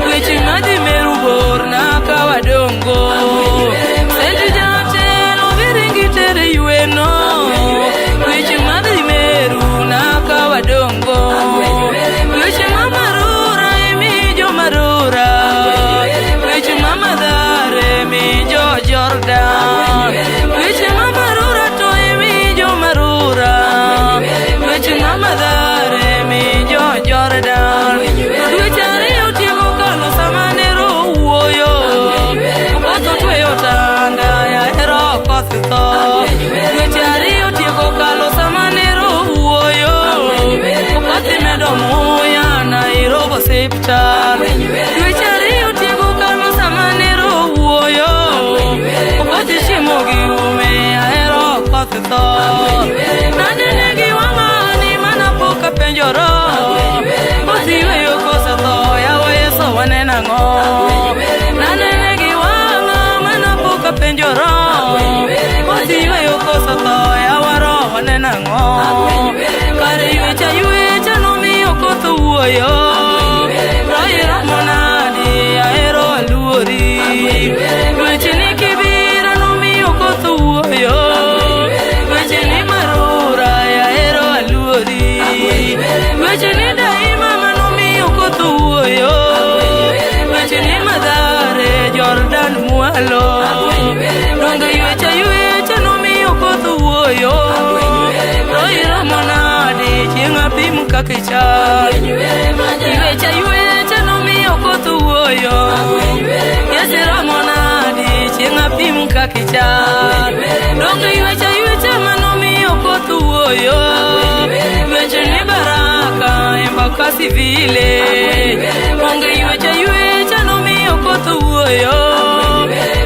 Weche madhi meru bor na kawadongo. Sanchi jatelo biringi tere yweno. Weche madhi meru na kawadongo. Weche mamarura emi jo marura. Weche mamadhare mi jo Jordan. Weche mamarura to emi jo marura. Weche mamadhare mi jo Jordan. Dweche ariyo tieko kalo sama ne roho wuoyo. Koth otweyo tanda ya hero koth tho. Dweche ariyo tieko kalo sama ne roho wuoyo. Koth imedo muya Nairobi osiptal. Dweche ariyo tieko kalo sama ne roho wuoyo. Koth chiemo gi ume ahero koth tho. Nanene gi wang'ani mana pok apenjora. Koth yweyo koso tho yawa Yesu waneno ang'o. Nanene gi wang'a mana pok apenjora. Koth yweyo koso tho yawa roho waneno ang'o. Kare ywech aywecha nomiyo koth owuoyo. Roho romo nadi ahero aluori. Weche ni kibira nomiyo koth owuoyo. Weche ni marura ahero aluori. Weche ni daima manomiyo koth owuoyo. Weche ni madhare Jordan mwalo. Donge ywech aywecha nomiyo koth owuoyo. Roho romo nadi chieng' apim kaka ichal. Ywech aywecha nomiyo koth owuoyo. Yesu romo nadi chieng' apim kaka ichal. Donge ywech aywecha manomiyo koth owuoyo. Weche ni baraka Embakasi vile. Onge ywech aywecha nomiyo koth owuoyo.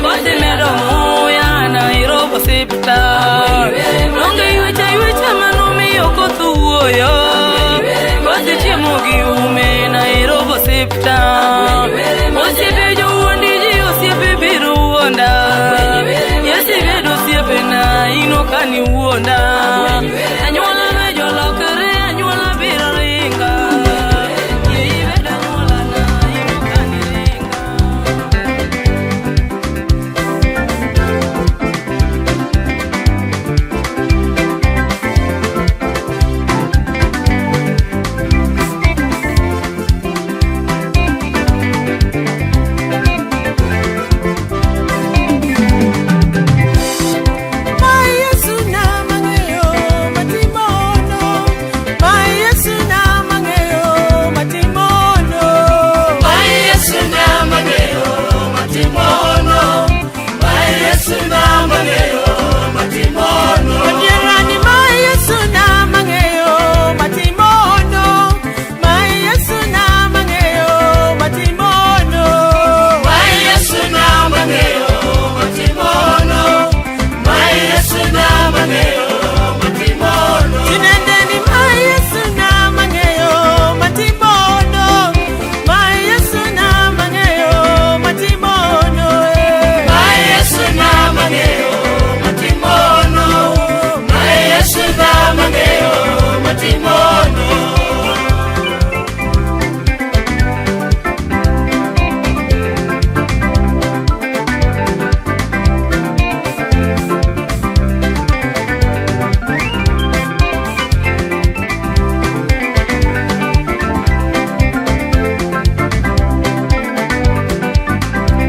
Koth imedo muya Nairobi osiptal. Onge ywech aywecha manomiyo koth owuoyo. Koth chiemo gi ume Nairobi osiptal. Osiepe jowuondi ji osiepe biro wuonda. Yesu bedo osiepena in ok ani wuonda. Anyuola be jolokre anyuola biro ringa. Ibedo anyuolana in ok ani ringa. Ma Yesu na mang'eyo matimono. Ma Yesu na mang'eyo matimono. Ma Yesu na mang'eyo matimono. Ma Yesu na mang'eyo matimono. Jirani ma Yesu na mang'eyo matimono. Ma Yesu na mang'eyo matimono. Ma Yesu na mang'eyo matimono. Ma Yesu na mang'eyo matimono. Tinendeni ma Yesu na mang'eyo matimono. Ma Yesu na mang'eyo matimono. Ma Yesu na mang'eyo matimono. Ma Yesu na mang'eyo matimono.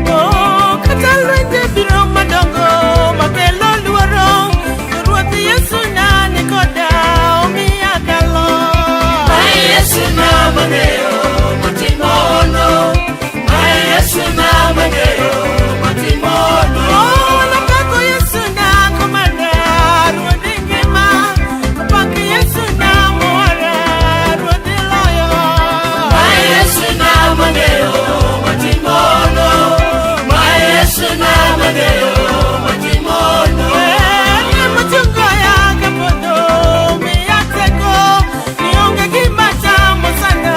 Oh, kata lwenje biro madongo makelo luoro, Ruoth Yesu na ni koda omiya kalo. Ma Yesu na mang'eyo matimono. Ma Yesu na mang'eyo matimono. Oh, napako Yesu na komanda Ruodh ngima, pak Yesu na mora Ruodh loyo. Ma Yesu na mang'eyo matimono. Ma Yesu na mang'eyo matimono. Eh, ne mochungo ya kapodho miya teko, ni onge gima chamo sana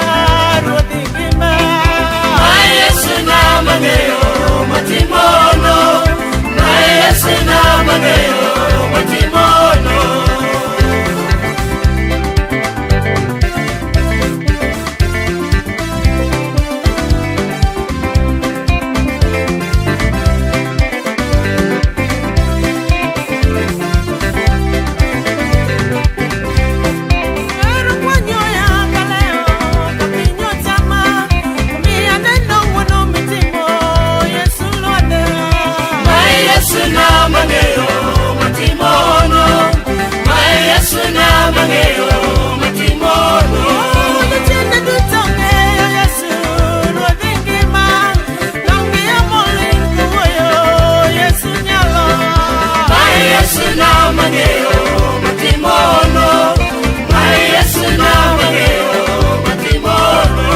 Ruodh ngima. mang'eyo matimono. Mae Yesu namang'eyo matimono. Mae Yesu namang'eyo matimono. Mae Yesu namang'eyo matimono. Mae Yesu namang'eyo matimono.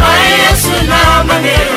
Mae Yesu namang'eyo.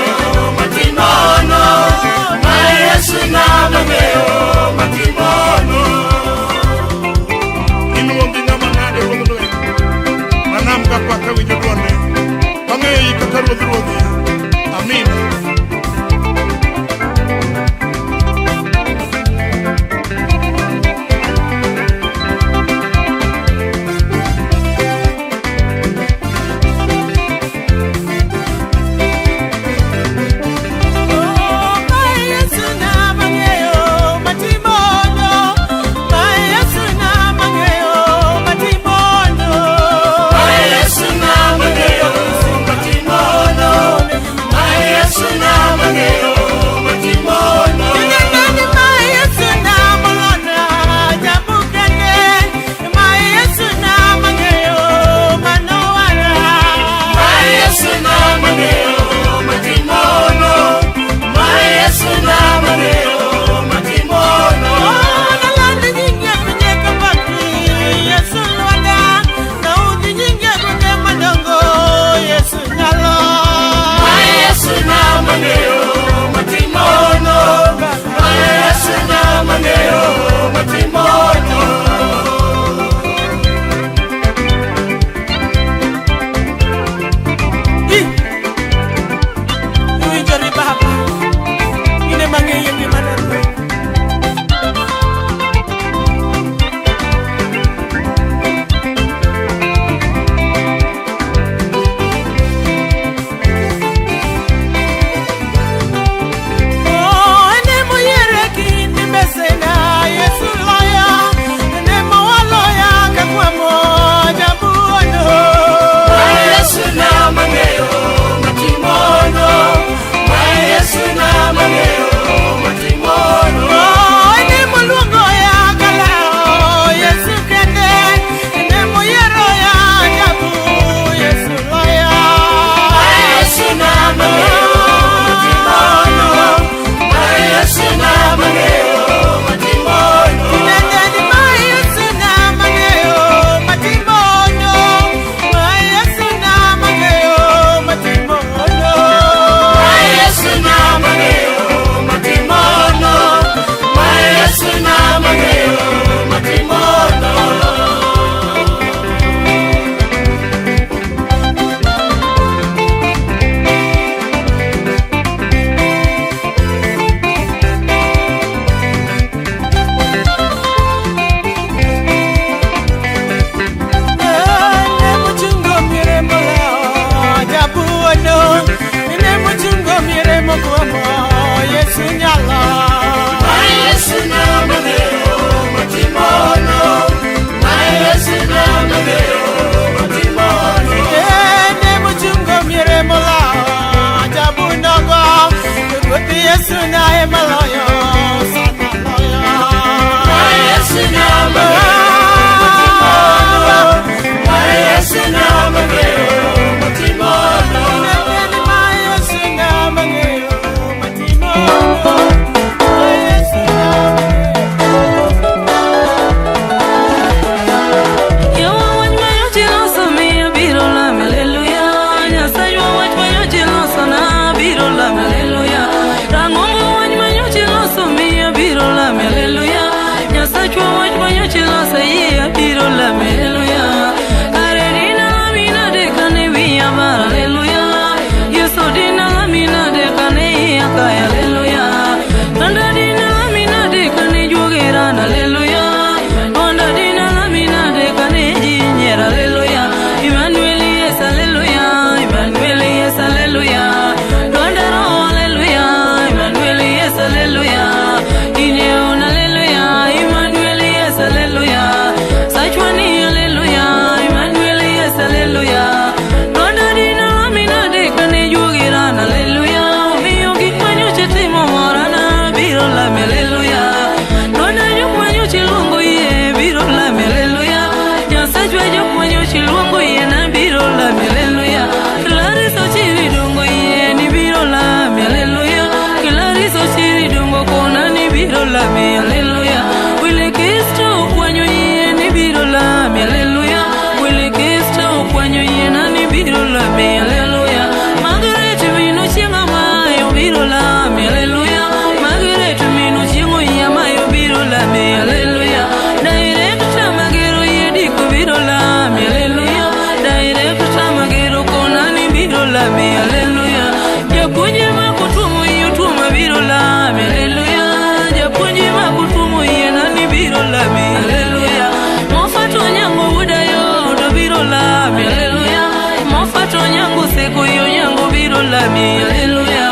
lami, haleluya.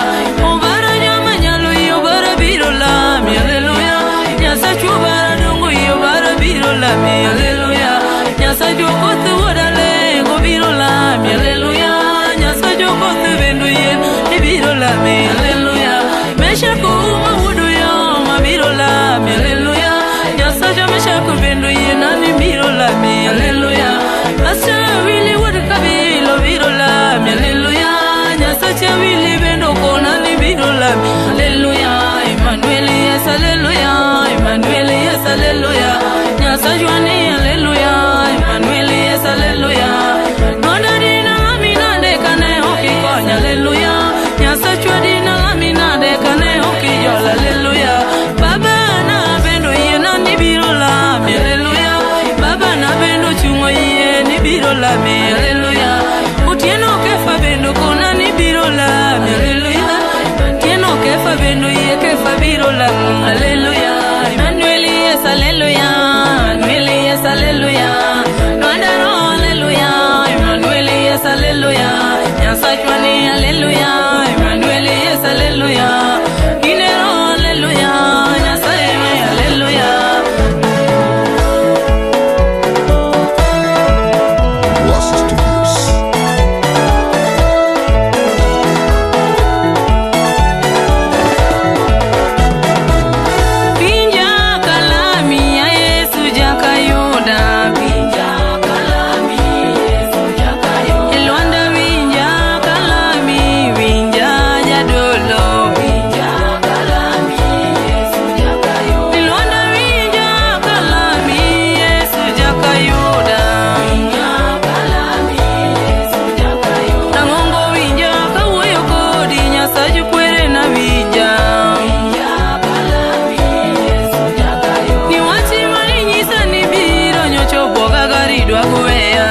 Obara joma nyalo yie, obara biro lami, haleluya. Nyasachu obara dongo yie, obara biro lami, haleluya. Nyasachu okoth wuod Alengo biro lami, haleluya. Nyasachu okoth bendo yien ibiro lami, haleluya. Meshak Ouma wuod Uyoma biro lami, haleluya. Nyasacha Meshak bendo yien nani biro lami, haleluya. Pastor Willy wuod Kabilo biro lami, haleluya. Nyasacha Willy bendo kona ni biro lami, haleluya. Emmanuel yes, haleluya. Emmanuel yes, haleluya. Nyasachwa ni haleluya. Emmanuel yes, haleluya. Nonda dina lami nade kane ok ikonya, haleluya. Nyasachwa dina lami nade kane ok ijol, haleluya. Baba na bendo yie nani biro lami, haleluya. Baba na bendo chungo yie ni biro lami, haleluya. Otieno Kefa bendo kona ni biro lami, haleluya. Otieno Kefa bendo yie Kefa biro lami, haleluya. Emmanuel yes, haleluya. Emmanuel yes, haleluya. Nwandaro, haleluya. Emmanuel yes, haleluya. Nyasachwa ni haleluya. Emmanuel yes, haleluya. Inero, haleluya. Nyasaye me, haleluya. Wasi Studios. Winja kalami ya Yesu jakayuda. Winja kalami Yesu jakayuda. Elwanda winja kalami, winja jadolo. Winja kalami Yesu jakayuda. Elwanda winja kalami Yesu jakayuda. Winja kalami Yesu jakayuda. Nang'ongo winja kawuoyo kodi Nyasachu kwere na winja. Winja kalami Yesu jakayuda. Ni wachi maninyisa ni biro nyocho bwoga gari dwa goweya.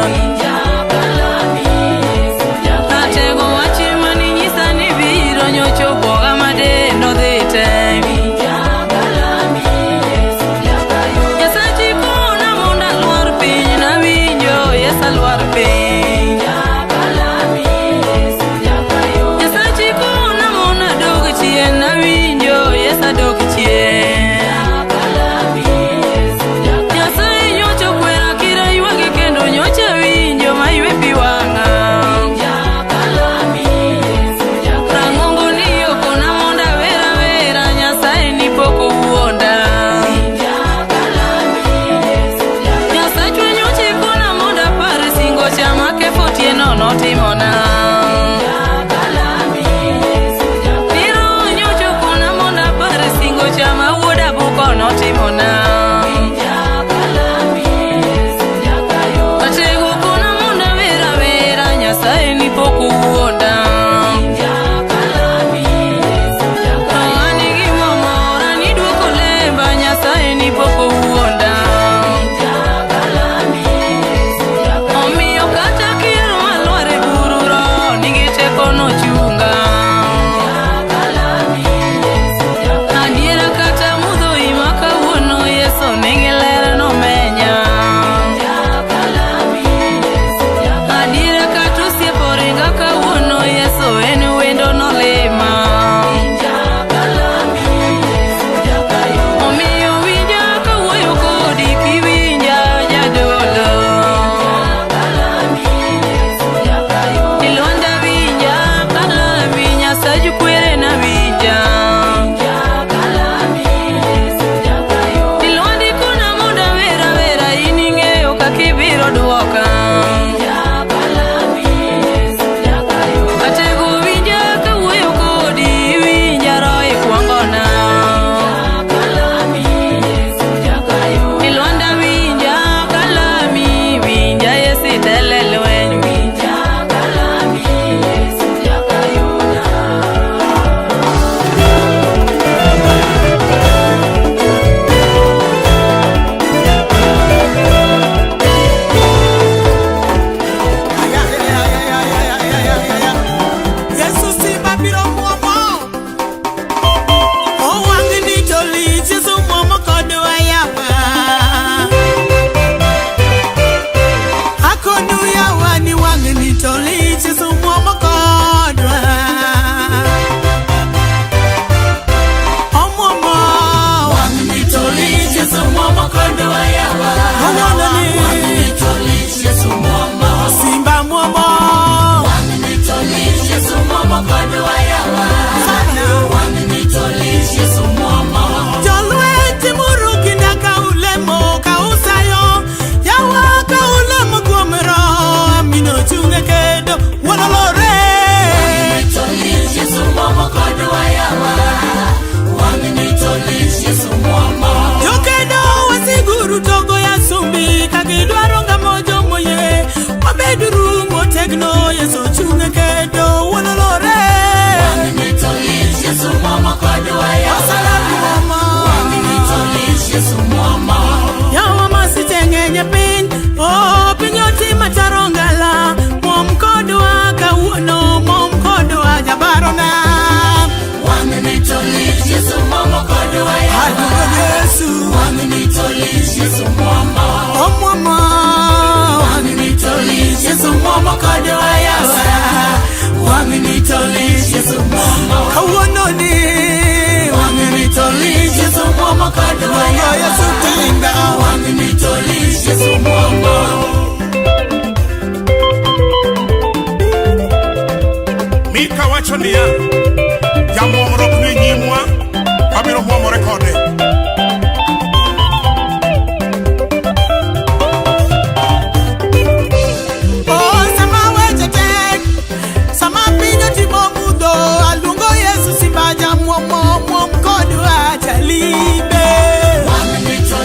Winja kalami Yesu jakayuda. Atego wachi maninyisa ni biro nyocho bwoga madendo dhi te. Winja kalami Yesu jakayuda. Nyasachi kona mondo alwar piny nawinjo Yesu alwar piny. Winja kalami Yesu jakayuda. Nyasachi kona mondo adog chien nawinjo Yesu adog chien. Nyasaye nyocha okwera kira ywage kendo nyocha winjo maywe pi wang'a. Rang'ongo ni okona mondo awer awera Nyasaye ni pok owuonda. Nyasachwa nyocha ikona mondo apar singo cha ma Kefa Otieno notimona. Niro nyocha okona mondo apar singo cha ma wuod Abuko notimona. Atego kona mondo awer awera Nyasaye ni pok owuonda. An gi mamora ni duoko lemba Nyasaye ni pok owuonda. Omiyo kata kier malwar e buru roho nigi teko nochunga. Adiera kata mudho ima kawuono Yesu tinga. Wang'ni to lich Yesu muomo. Mika wacho niya, jamuomruok ni nyimwa, wabiro muomore kode. Oh, sama weche tek, sama piny otimo mudho, aluongo Yesu simba jamuomo, muom kodwa jalimbe. Wang'ni to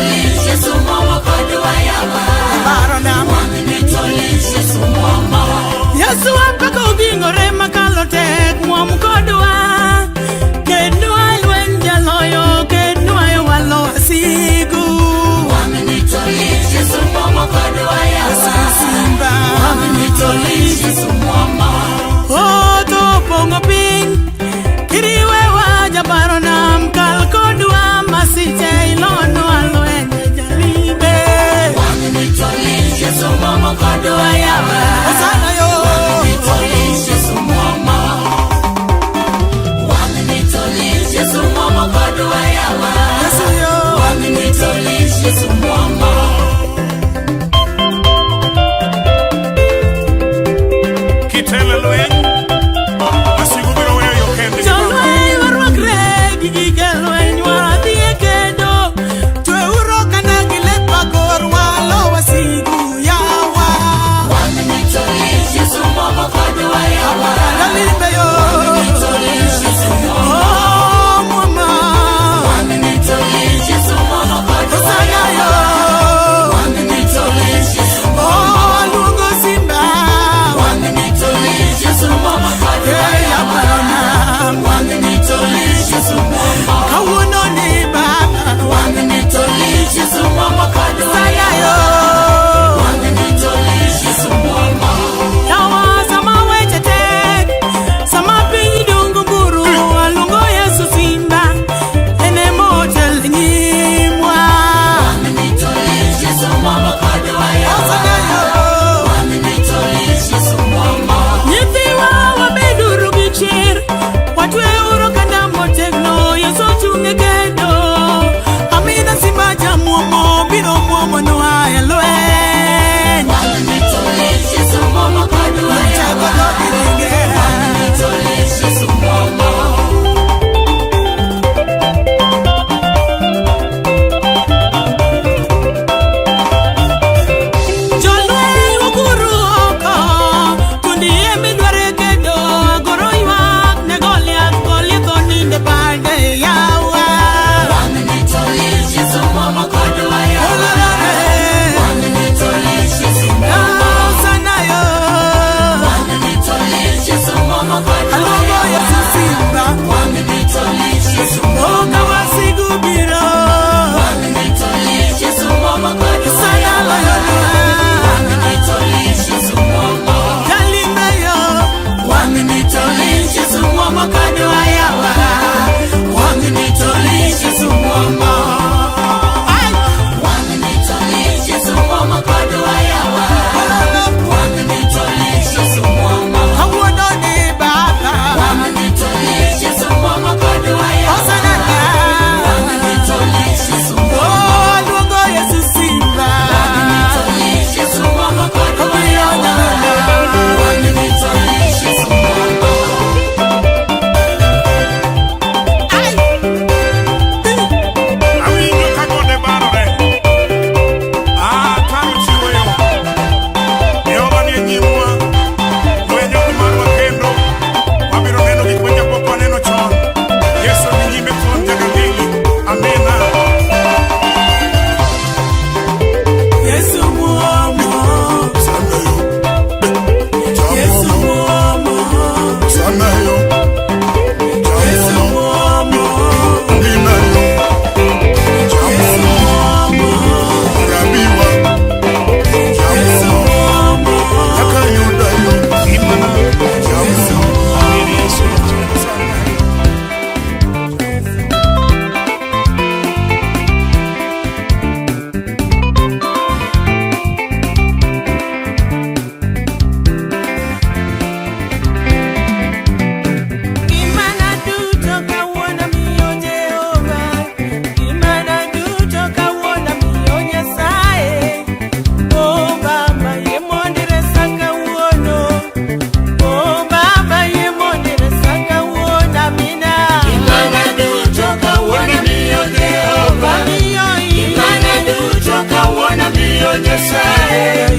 Nyasaye.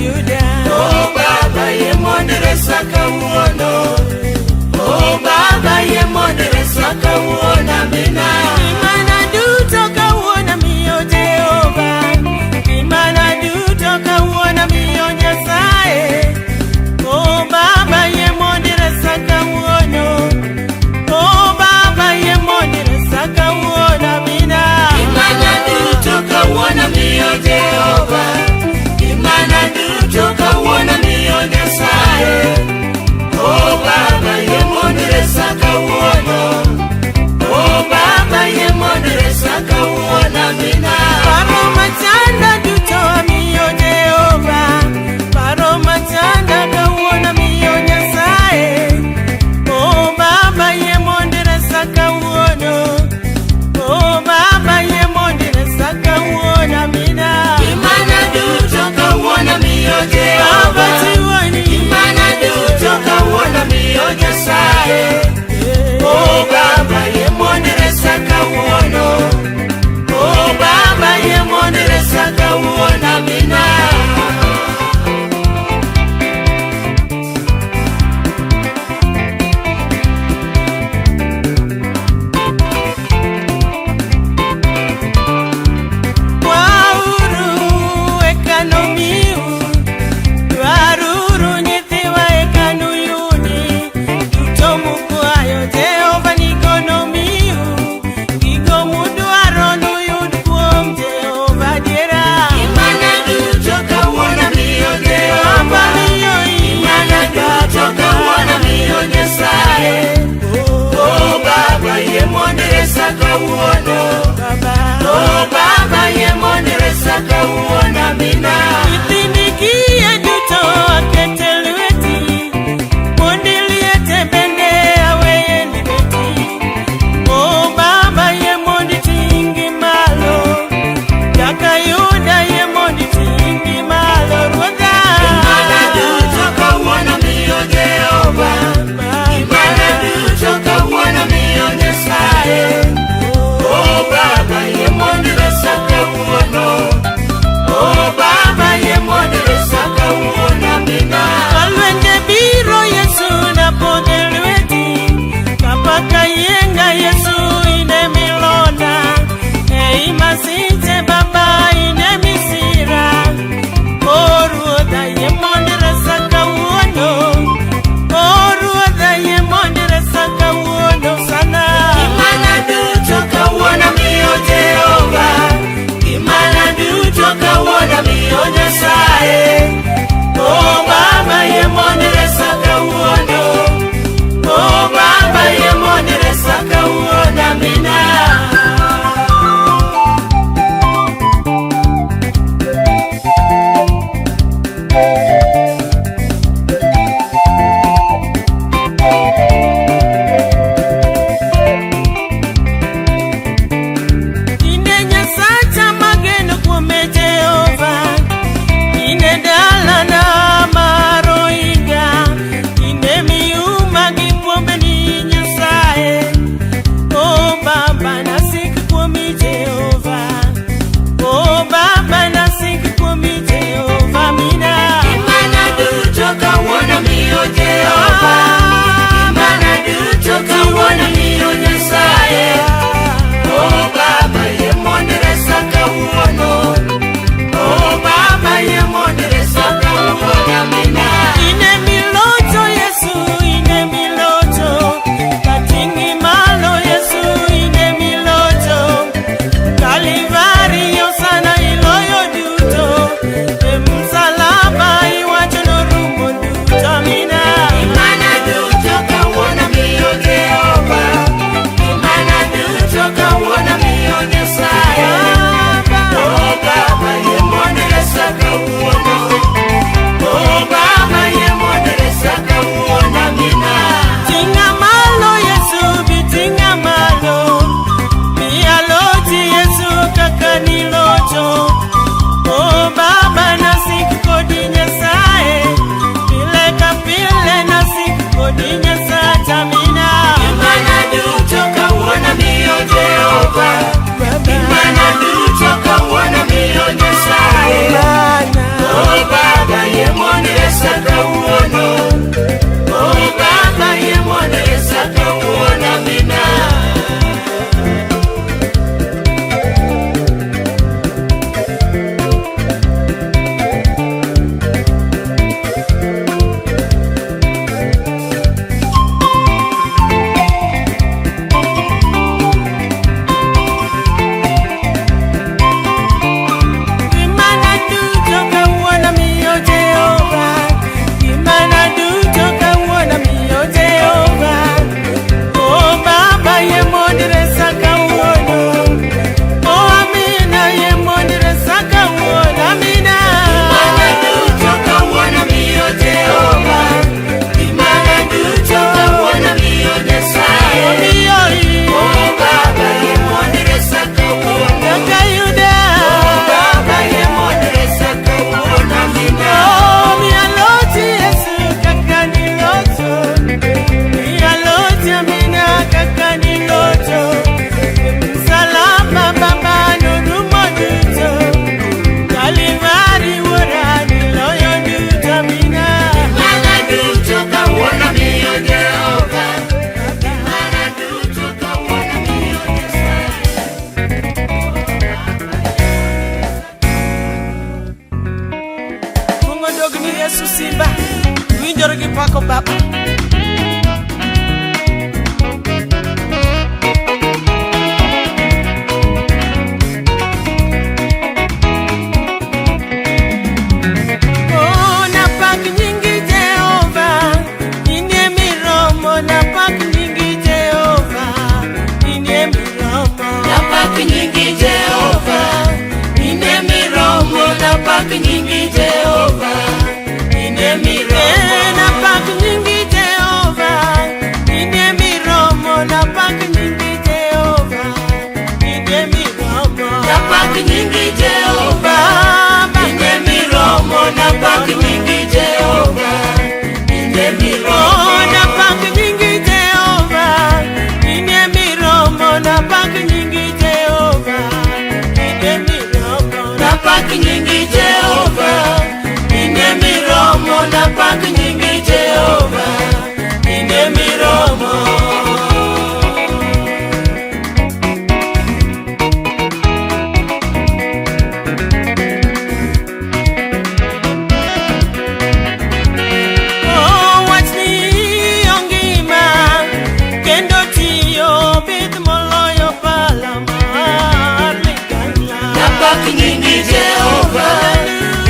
Oh Baba, yie mondo iresa kawuono. Oh Baba, yie mondo iresa kawuono, amina. Ngimana duto kawuono miyo Jehova. Ngimana duto kawuono miyo Nyasaye. Oh Baba, yie mondo iresa kawuono. Oh Baba, yie mondo iresa kawuono, amina. Ngimana duto kawuono miyo Jehova. Ngimana duto kawuono miyo Nyasaye. Oh Baba, yie mondo iresa kawuono. Oh Baba, yie mondo iresa kawuono, amina. Paro machanda duto amiyo Jehova. Paro machanda kawuono amiyo Nyasaye. Oh Baba, yie mondo iresa kawuono. Oh Baba, yie mondo iresa kawuono, amina. Ngimana duto kawuono miyo Jehova. Baba chiwoni. Ngimana duto kawuono miyo Nyasaye. Oh Baba, yie mondo iresa kawuono. Oh Baba, yie mondo iresa kawuono, amina. Kwauru eka nomiu, dwaruru nyithiwa eka nuyudi. Duto mukwayo Jehova nigo nomiu, gigo mudwaro nuyud kuom Jehova adiera. Ngimana duto kawuono miyo Jehova. Baba miyo Ngimana duto kawuono miyo Nyasaye. Oh Baba, yie mondo iresa kawuono. Baba. Oh Baba, yie mondo iresa kawuono, amina. Nyithindi kiye duto akete lweti, mondo liete bende aweye lweti. Oh Baba, yie mondo iting'i malo, kaka Yuda yie mondo iting'i malo, Ruodha. Ngimana duto kawuono miyo Jehova. Ngimana duto kawuono miyo Nyasaye. Oh Baba, yie mondo iresa kawuono. Odogni Yesu simba, winjore gi pako Baba. Oh, napak nyingi Jehova, inie miromo, napak nyingi Jehova, inie miromo. Napak nyingi Jehova, ine miromo, napak nyingi Jehova, ine miromo. Eh, napak nyingi Jehova, inie miromo, napak nyingi Jehova, inie miromo. Napak nyingi Jehova, Baba, ine miromo, napak nyingi Jehova, ine miromo. Oh, napak nyingi Jehova, inie miromo, napak nyingi Jehova, inie miromo. Napak nyingi Jehova, ine miromo, napak nyingi Jehova, ine miromo. Oh, wachni ongima kendo tiyo bith moloyo pala mar ligangla. Napak nyingi Jehova,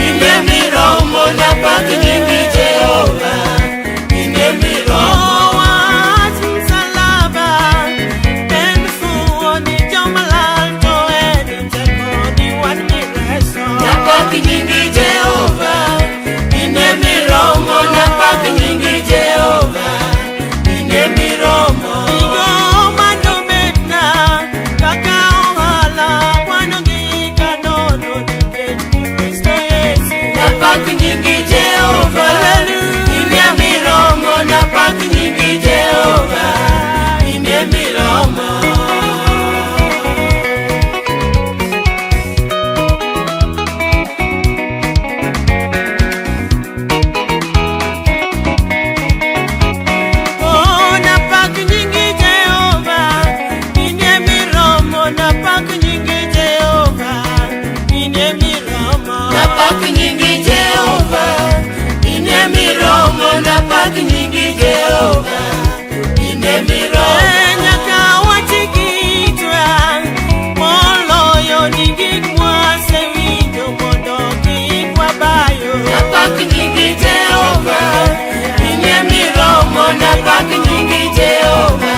ine miromo, napak nyingi Jehova, ine miromo. Oh, wach msalaba en fuwo ni joma lal to en teko ni wan mireso. Napak nyingi Jehova, ine miromo, napak nyingi Jehova, ine miromo. Gigo manobetna kaka ohala kwano gi kanono nikech Kristo Yesu. Napak nyingi Jehova, ine miromo, napak nyingi Jehova, ine miromo. Oh, napak nyingi Jehova, inie miromo, napak nyingi Jehova, inie miromo. Napak nyingi Jehova, ine miromo, napak nyingi Jehova, ine miromo. Eh, nyaka wachikitwa moloyo ni gik mwasewinjo mondo kik wabayo. Napak nyingi Jehova, ine miromo, napak nyingi Jehova,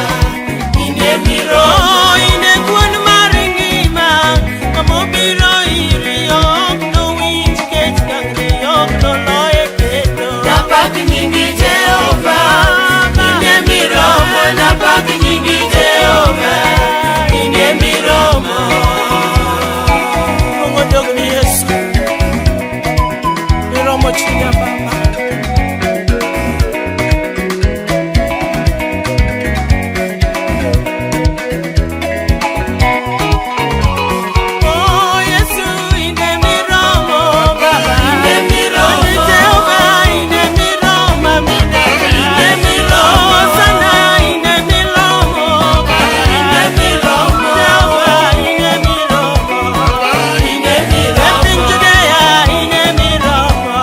ine miromo. Oh, ine kuon mar ngima, ng'ama obiro iri ok nowinj kech kangni ok noloye kendo. Napak nyingi Jehova, ine miromo, napak nyingi Jehova, ine miromo. Luongo dogni Yesu, miromo chunya Baba. Oh, Yesu, ine miromo, Baba. Ine miromo. Jehova, ine miromo, mina. Ine miromo. Sana, ine miromo, Baba. Ine miromo. Jehova, ine miromo. Ine miromo. E Judea, ine miromo.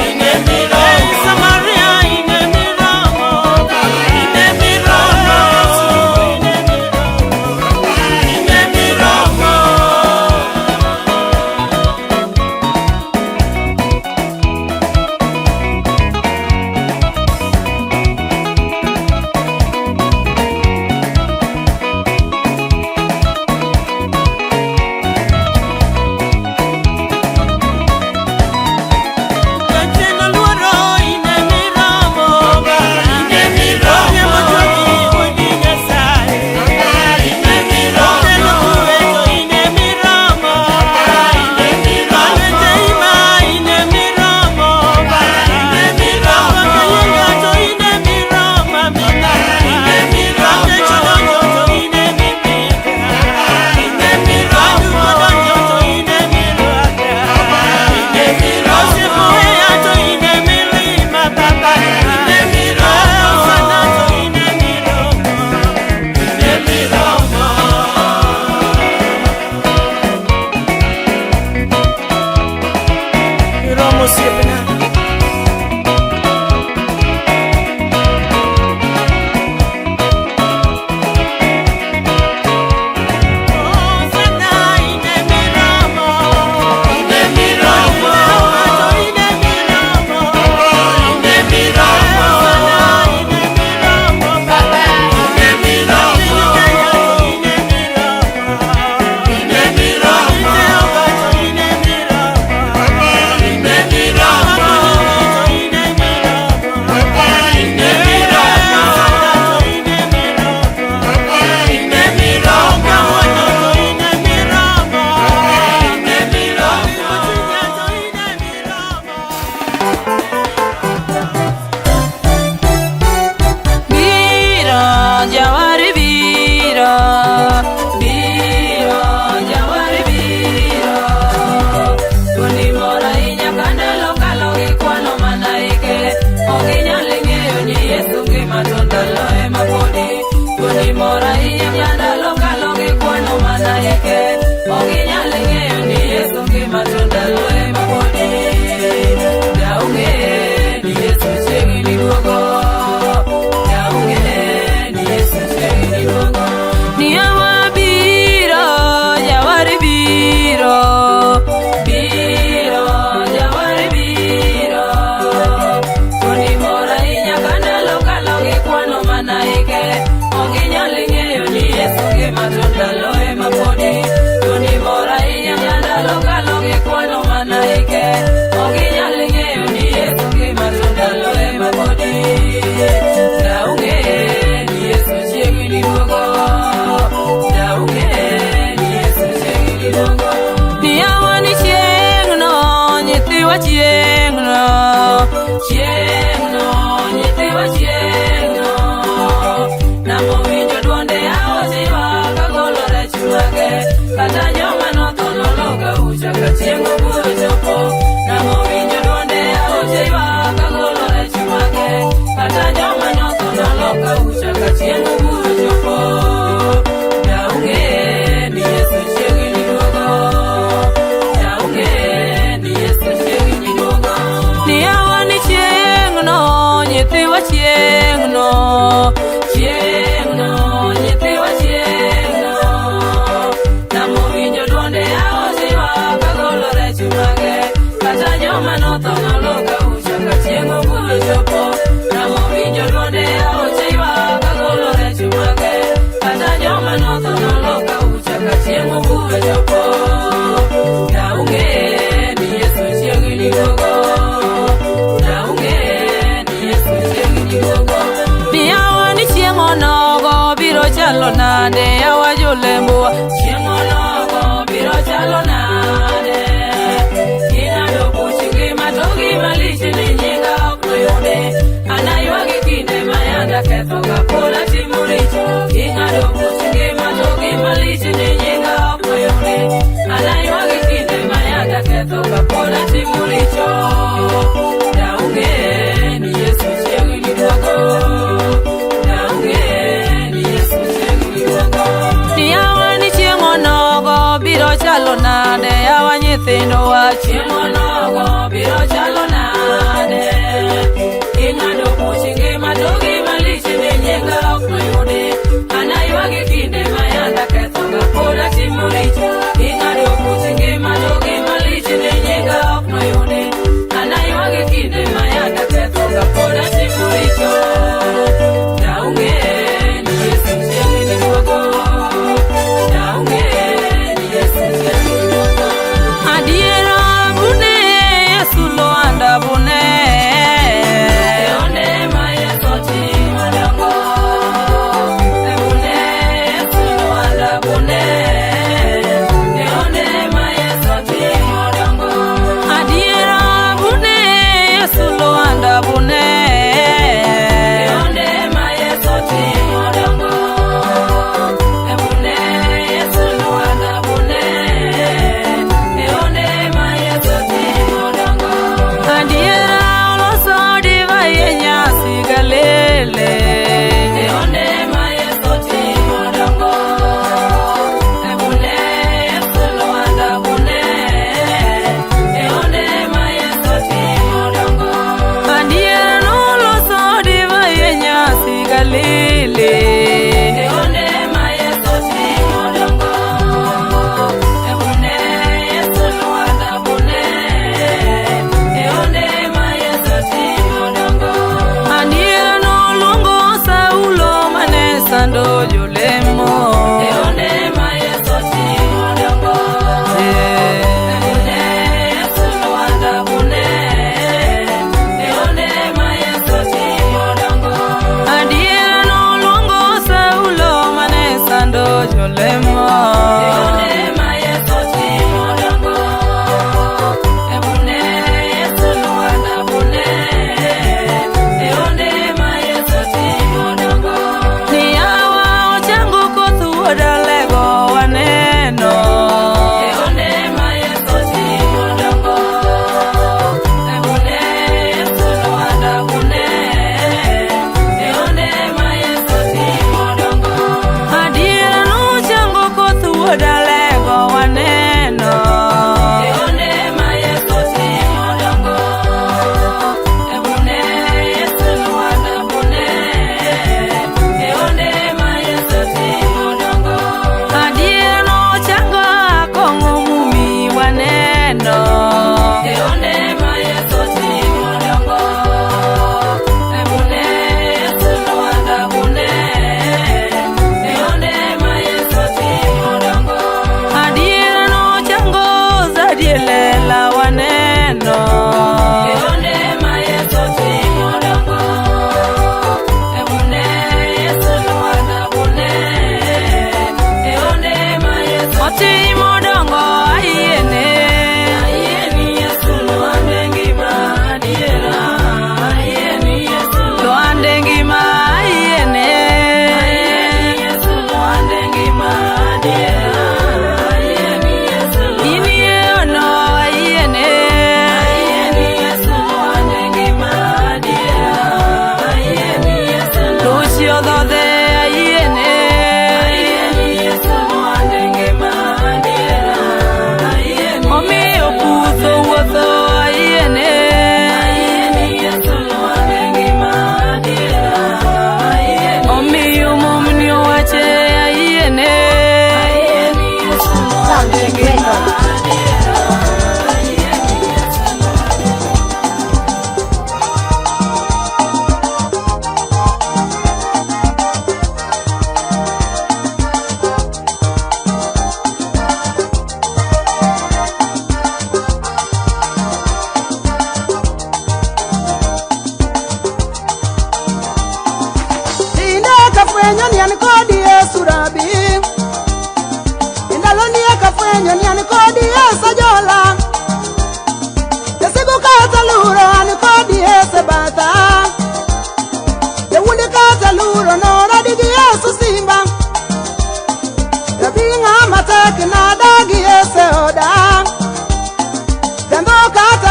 Ine miromo. E Samaria, ine miromo. Ine miromo. Ine miromo. Ine miromo. Jachien oluoro, ine miromo, Baba. Ine miromo. Riembo juogi, wuod Nyasaye. Ine miromo. Kelo kwe to ine miromo. Ine miromo. Alweteima, ine miromo, Baba. Ine miromo. Wakayenga to ine miromo, mina. Ine miromo. Akechodonjo to ine mimika. Ine miromo. Adukodonjo to ine miroka. Ine miromo. Osipoea to ine milima, Baba. Ine miromo. Osana to ine miromo. Ine miromo. Miromo osiepna. nyithiwa chieng'no. Chieng'no, nyithiwa chieng'no. Namowinjo duonde aoche ywak agolo rech mage. Kata joma notho noloka ucha ka chieng' obiro chopo. Namowinjo duonde aoche ywak agolo rech mage. Kata joma notho noloka ucha ka chieng' obiro chopo. Daung'e ni Yesu chiegni duogo. Daung'e ni Yesu chiegni duogo. Niyawa ni chieng'no, nyithiwa chieng'no. Chieng'no, nyithiwa chieng'no. Namowinjo duonde aoche ywak agolo rech mage. Kata joma notho noloka ucha ka chieng' obiro chopo. Namowinjo duonde aoche ywak agolo rech mage. Kata joma notho noloka ucha ka chieng' obiro chopo. Daung'e ni Yesu chiegni duogo. Daung'e ni Yesu chiegni duogo. Niyawa ni chieng' onogo biro chalo nade yawa jolembowa. Chieng' onogo biro chalo nade. Ing'ado buch ngima to gima lich ni nyinga ok noyude. Anaywagi kinde ma yanda ketho kapod atimo richo. Ing'ado buch ngima to gima lich ni nyinga ok noyude. Anaywagi kinde ma yanda ketho kapod atimo richo. Daung'e ni Yesu chiegni duogo. Daung'e ni Yesu chiegni duogo. Yawa ni chieng' onogo biro chalo nade yawa nyithindowa chieng' onogo biro chalo nade. Ing'ado buch ngima to gima lich ni nyinga ok noyudi. Anaywagi kinde ma yanda ketho kapod atimo richo. Ing'ado buch ngima to gima lich ni nyinga ok noyudi. Anaywagi kinde ma yanda ketho kapod atimo richo. Daung'e ni Yesu chiegni duogo. Daung'e ni Yesu chiegni duogo. Adiera bune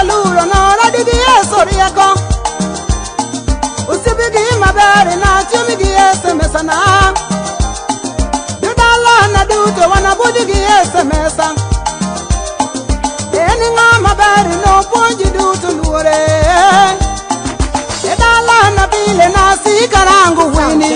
saluro noradi gi Yesu rieko. Osiepe gi maber nachiemo gi Yesu e mesana. Jodalana duto wanabudhi gi Yesu e mesa. En ng'ama ber nopuonji duto luore. E dalana pile nasikarango wini.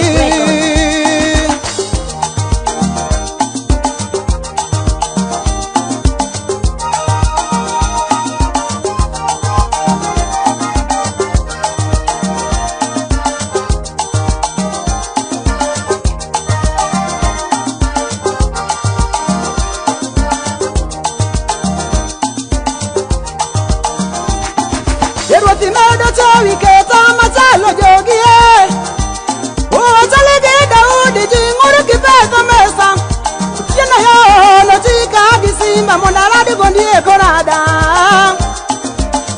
Ruoth imedo chowi keta machalo jogi e. Ochalo gi Daudi ji ng'ur gi petho mesa. Otieno yo nochika gi simba mondo arad gondieko rada.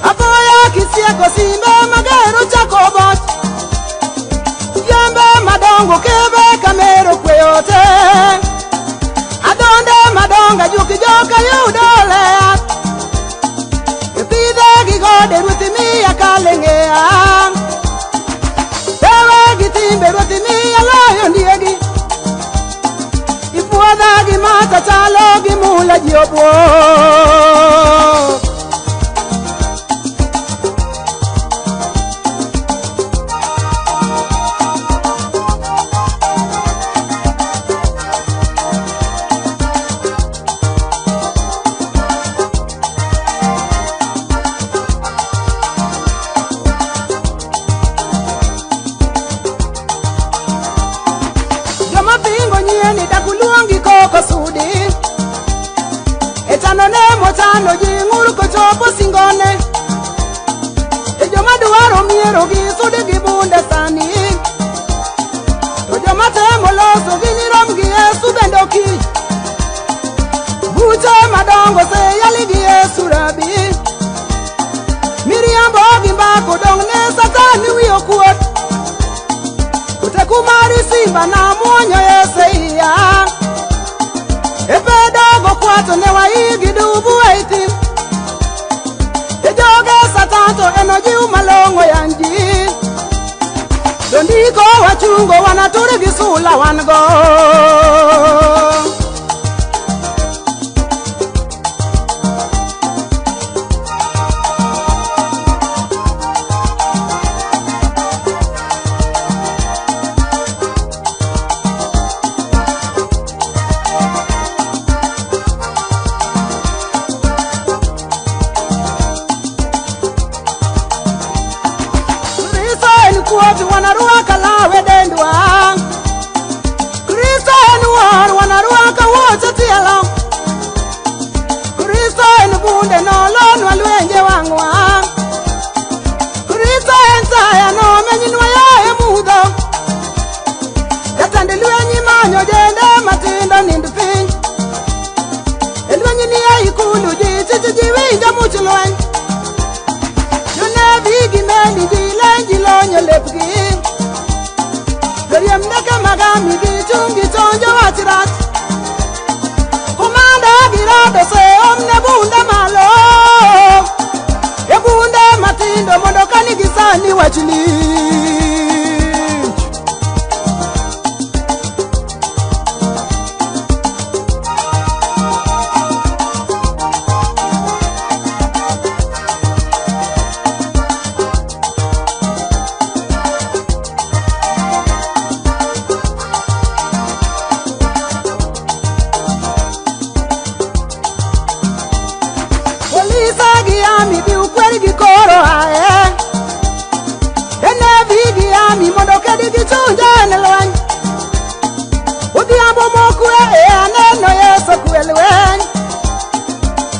Apoya kisieko simbe mager ochako boch. Yembe madongo kebe kamero kweyo te. Adonde madongo ajuki joka yudo leya. Pidhe gi gode ruoth miya kaleng'eya. Pewe gi timbe ruoth miya loyo ndiegi. Ipuodha gi mata chalo gi mula ji obuok. Joma pingo nyieni dak uluongi koko sudi. E chano ne mochano ji ng'ur kochopo singone. E joma dwaro miero gi sudi gi bunde sani. To joma temo loso ginirom gi Yesu bende oki. Buche madongo seyali gi Yesu rabi. Miriambo gi mbako dong' ne Satan wiye okuot. Oteku mari simba namuonyo Yesu iya. E pedogo kwato ne waigi dubu ei thim. E joge Satan to enojiw malong'o yanji. Jondiko wachungo wanatur gi sula wan go. Kristo en kuot wanarwaka lawe dendwa. Kristo en wuor wanarwaka wuoche tielo. Kristo en bunde nolonwa lwenje wang'wa. Kristo en taya nomenyinwa yo e mudho. Jatend lweny imanyo jende matindo nind piny. E lweny ni e ikulu ji chich ji winjo much lweny. Jonebi gi meli ji leny ji lonyo lepgi. Joriemb ndeke mag ami gi chung' gi chonjo wach rach. Komanda gi rado seom ne bunde malo. E bunde matindo mondo kani gi sani wach lich. Polise gi ami dhi ukwer gi koro ae. E nevi gi ami mondo kedi gi chunje ne lweny. Odhiambo mokwe e aneno Yesu kwe lweny.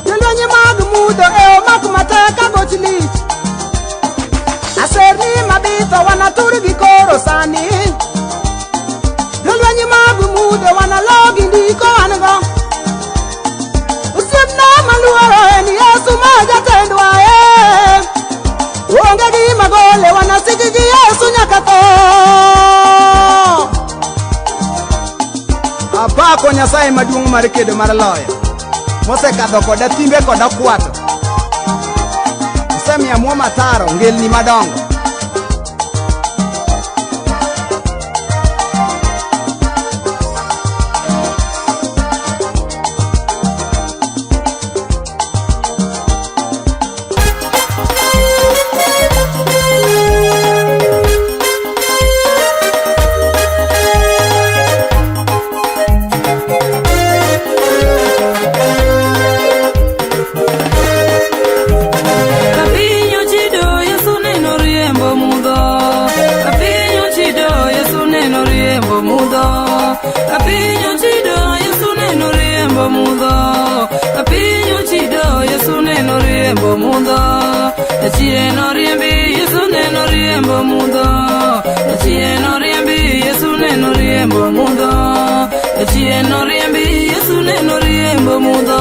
Jolweny mag mudho e omak matek agoch lich. Aserni mabitho wanatur gi koro sani. Jolweny mag mudho wanalogi ndiko wan go. Osiepna maluoro en Yesu ma jatendwa e. Onge gima gole wanasiki gi Yesu nyaka tho. Apako Nyasaye maduong' mar kedo mar loyo mosekadho koda thimbe kod okwato. Miamwom Ataro, ngelni madongo. Kapiny ochido Yesu neno riembo mudho. Kapiny ochido Yesu neno riembo mudho. Kapiny ochido Yesu neno riembo mudho. Kapiny ochido Yesu neno riembo mudho. Jachien oriembi Yesu neno riembo mudho. Jachien oriembi Yesu neno riembo mudho. Jachien oriembi Yesu neno riembo mudho.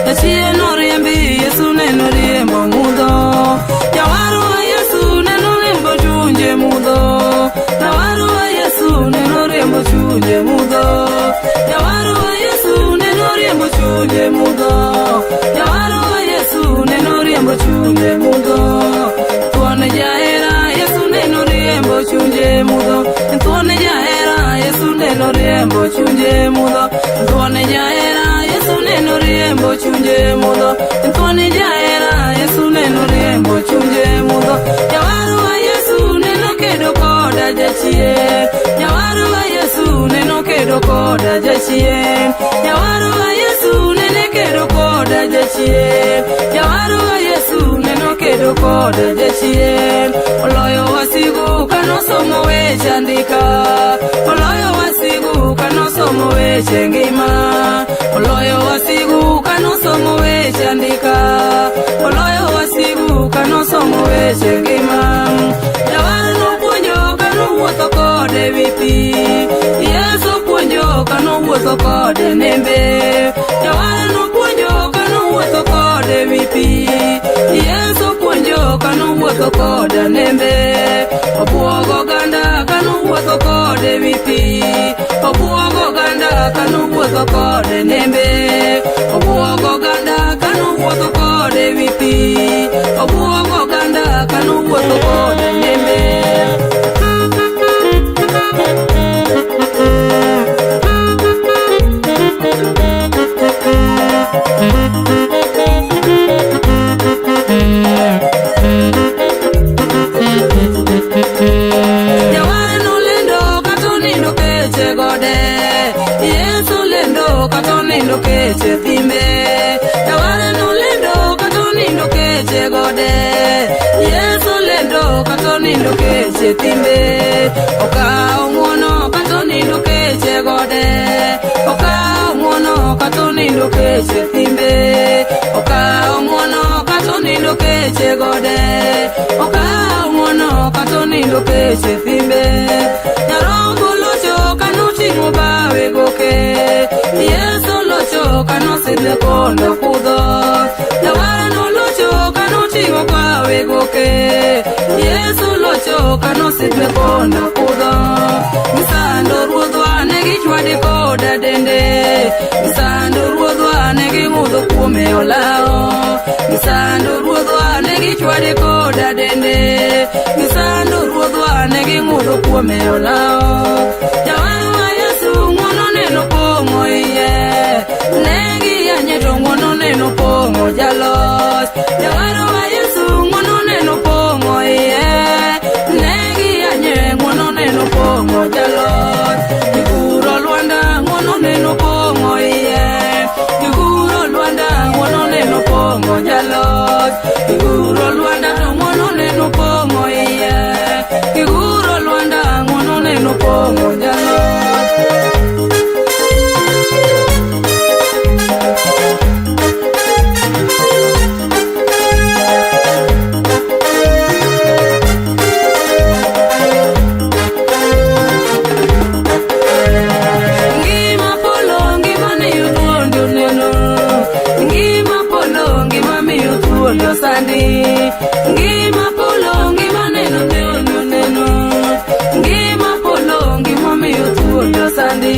Jachien oriembi Yesu neno riembo mudho. Jawarwa Yesu neno riembo chunje mudho. Jawarwa Yesu neno riembo chunje mudho. Jawarwa Yesu neno riembo chunje mudho. Jawarwa Yesu neno riembo chunje mudho. Thuon jahera Yesu neno riembo chunje mudho. Thuon jahera Yesu neno riembo chunje mudho. Thuon jahera Yesu neno riembo chunje mudho. Thuon jahera Yesu neno riembo chunje mudho. Jawarwa Yesu neno kedo koda jachien. Jawarwa Yesu neno kedo koda jachien. Jawarwa Yesu nene kedo koda jachien. Jawarwa Yesu neno kedo koda jachien. Oloyo wasigu kanosomo weche andika. Oloyo wasigu kanosomo weche ngima. Oloyo wasigu kanosomo weche andika. Oloyo wasigu kanosomo weche ngima. Jawar nopuonjo kanowuotho kode wi pi. Yesu puonjo kanowuotho kode nembe. Jawar nopuonjo kanowuotho kode wi pi. Yesu puonjo kanowuotho kode nembe. Obuogo oganda kanowuotho kode wi pi. Obuogo oganda kanowuotho kode nembe. Obuogo oganda kanowuotho kode wi pi. Obuogo oganda kanowuotho kode nembe. Jawar nolendo kata onindo keche gode. Yesu lendo kata onindo keche thimbe. Jawar nolendo kata onindo keche gode. Yesu lendo kata onindo keche thimbe. Okawo ng'uono kata onindo keche gode. Okawo ng'uono kata onindo keche thimbe. Okawo ng'uono kata onindo keche gode. Okawo ng'uono kata onindo keche thimbe. Nyarombo locho kanoting'o bawe goke. Yesu locho kanosidhe kondo kudho. Jawar nolocho kanoting'o bawe goke. Yesu locho kanosidhe kondo kudho. Misando ruodhwa ne gichwade koda dende. Misando ruodhwa ne ging'udho kuome olawo. Misando ruodhwa ne gichwade koda dende. Misando ruodhwa ne ging'udho kuome olawo. Jawarwa Yesu ng'wono neno pong'o iye. Ne giyanye to ng'wono neno pong'o jaloch. Jawarwa Yesu ng'wono neno pong'o iye. Ne giyanye ng'wono neno pong'o jaloch. Giguro lwanda ng'wono neno pong'o iye. Giguro lwanda ng'wono neno pong'o jaloch. Giguro lwanda to ng'wono neno pong'o iye. Giguro lwanda ng'wono neno pong'o jaloch. Ngima polo ngima miyo thuondi oneno. Ngima polo ngima miyo thuondi osandi. Ngima polo ngima neno thuondi oneno. Ngima polo ngima miyo thuondi osandi.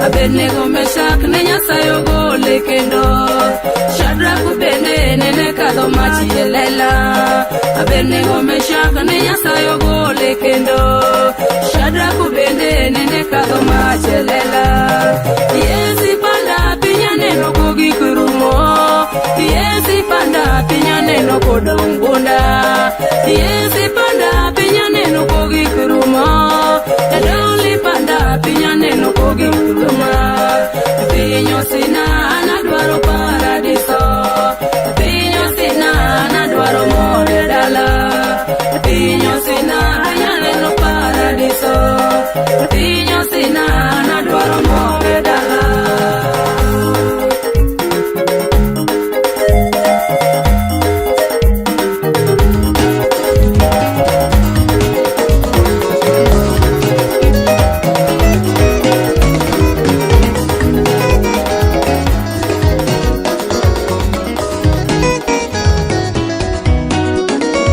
Abednego Meshak ne Nyasaye ogole kendo. Shadrach bende nene kadho mach e lela. Abednego Meshak ne Nyasaye ogole kendo. Shadrach bende nene kadho mach e lela. Yesi panda piny aneno kogik rumo. Yesi panda piny aneno kodong' gunda. Yesi panda piny aneno kogik rumo. Jadoli panda piny aneno kogik rumo. Piny osina an adwaro paradiso. Piny osina an adwaro mor e dala. Piny osina piny aneno paradiso. Piny osina an adwaro mor e dala.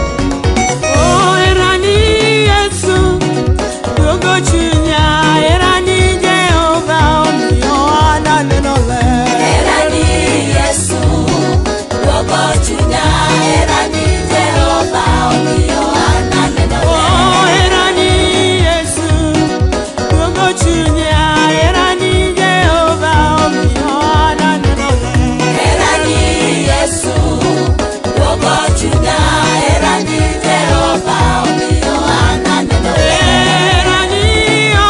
Oh, herani Yesu, duogo chunya, herani Jehova omiyo an aneno ler. Herani Yesu, duogo chunya, herani Jehova omiyo an aneno ler. Oh, herani Yesu, duogo chunya, herani Jehova omiyo an aneno ler. Herani Yesu, duogo chunya, herani Jehova omiyo an aneno ler. Herani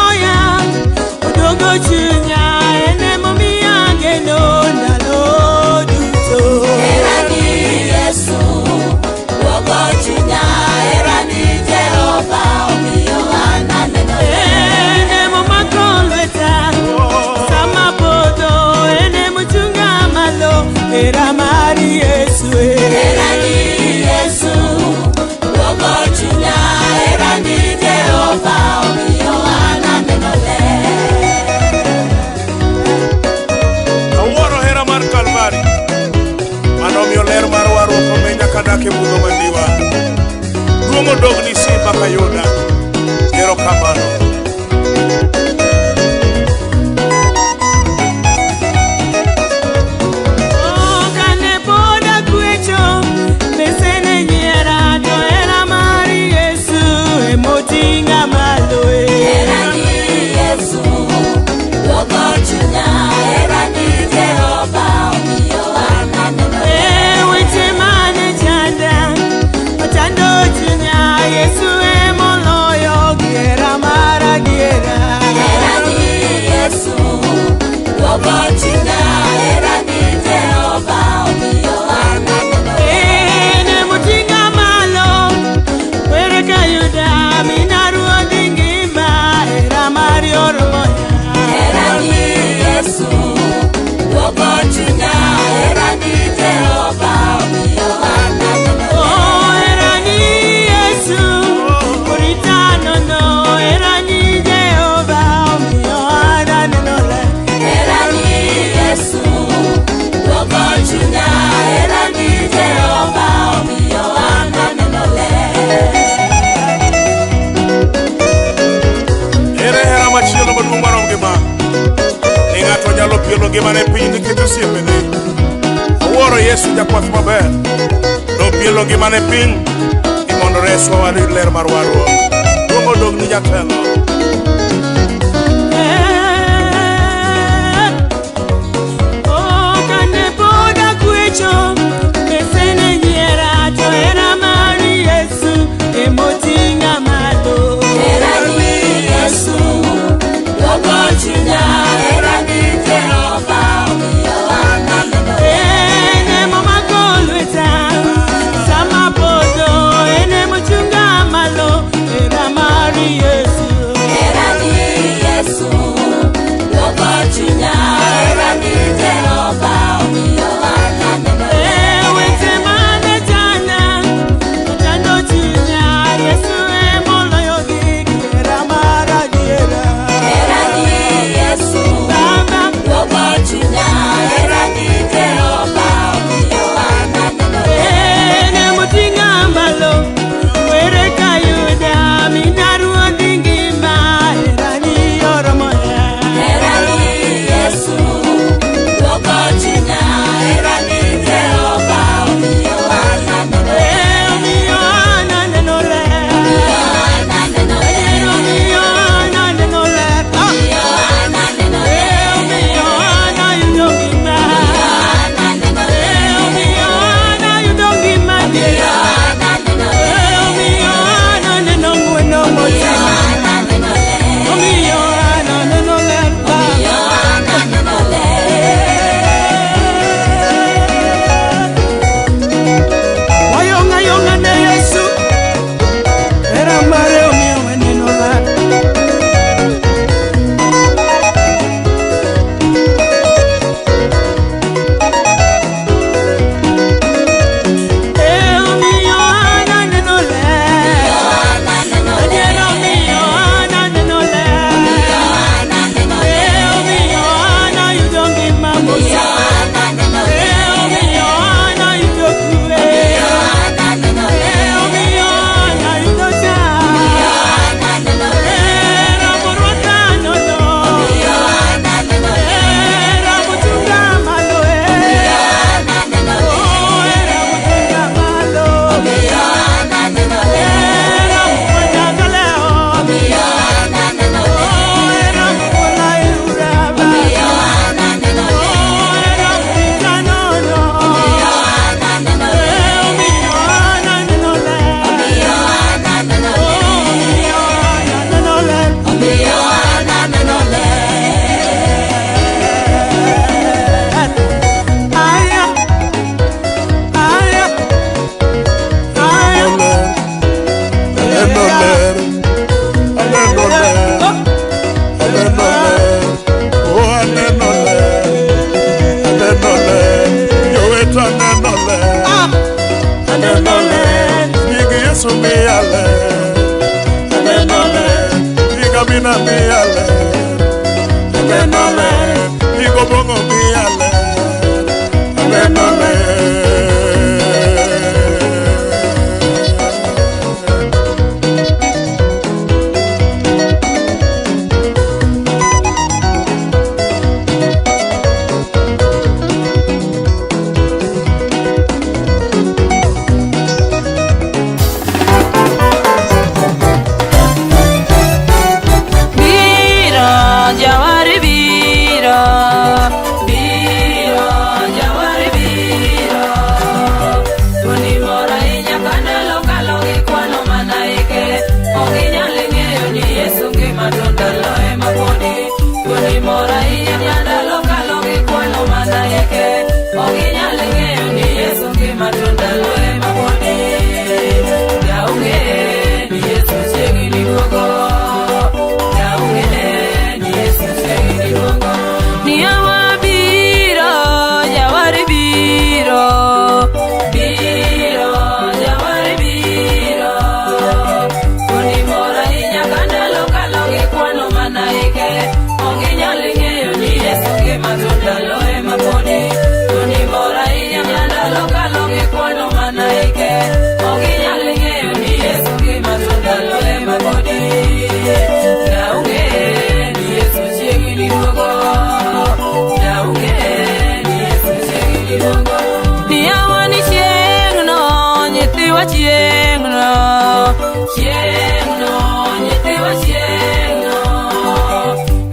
oya, oduogo chunya, en emomiyo ageno ndalo duto. Herani Yesu, duogo chunya, herani Jehova omiyo an aneno ler. En emomako lweta sama podho, en emochunga malo, hera mar Yesu e. Herani Yesu, duogo chunya, herani Jehova omiyo an aneno ler. Awuoro hera mar Kalvari manomiyo ler mar warruok omenya kadak e mudho mandiwa. Duong' odogni simba kayuda. Erokamano. Oh, kane pod akwecho, mesene nyiera, to hera mar Yesu emoting'a malo e. Herani Yesu, duogo chunya, herani Jehova omiyo an aneno ler. Eh, weche mane chanda, ochando chunya, Yesu emoloyo gi hera mar adiera. Herani Yesu, duogo chunya, herani Jehova omiyo an aneno ler. En emoting'a malo, were kayuda, mina ruodhi ngima, hera mari oromoya. Herani Yesu, duogo chunya, herani Jehova omiyo an aneno ler. Oh, herani Yesu, orita nono, herani Jehova omiyo an aneno ler. Herani Yesu, duogo chunya, herani Jehova omiyo an aneno ler. Ere hera machielo maduong' marom gi ma? Ni ng'ato nyalo pielo ngimane piny nikech osiepene. Awuoro Yesu jakwath maber. Nopielo ngimane piny ni mondo reswa wayud ler mar warruok. Duong' odog ni jatelo. Eh, oh, kane pod akwecho, mesene nyiera, to hera mar Yesu emoting'a malo. Herani Yesu, duogo chunya, herani Jehova omiyo an aneno ler. En emomako lweta sama podho, en emochunga malo, hera mar Yesu. Amina miya ler, aneno ler, Igo bongo miya ler, aneno ler. Biro, jawari biro, biro, jawari biro. Thuondi mor ahinya ka ndalo kalo gi kwano mana ike. Ok inyal ng'eyo ni Yesu ngima to ndalo ema podi. Thuondi mor ahinya ka ndalo kalo gi kwano mana ike. Ok inyal ng'eyo ni Yesu ngima to ndalo ema podi. Jaonge ni Yesu chiegni duogo. Niyawa biro, jawari biro, biro, jawari biro. Thuondi mor ahinya ka ndalo kalo gi kwano mana ike. Ok inyal ng'eyo ni Yesu ngima to ndalo ema podi. Thuondi mor ahinya ka ndalo kalo gi kwano mana ike. Ok inyal ng'eyo ni Yesu ngima to ndalo ema podi. Naonge ni Yesu chiegni duogo. Naonge ni Yesu chiegni duogo. Niyawa ni chieng'no, nyithiwa chieng'no. Chieng'no, nyithiwa chieng'no.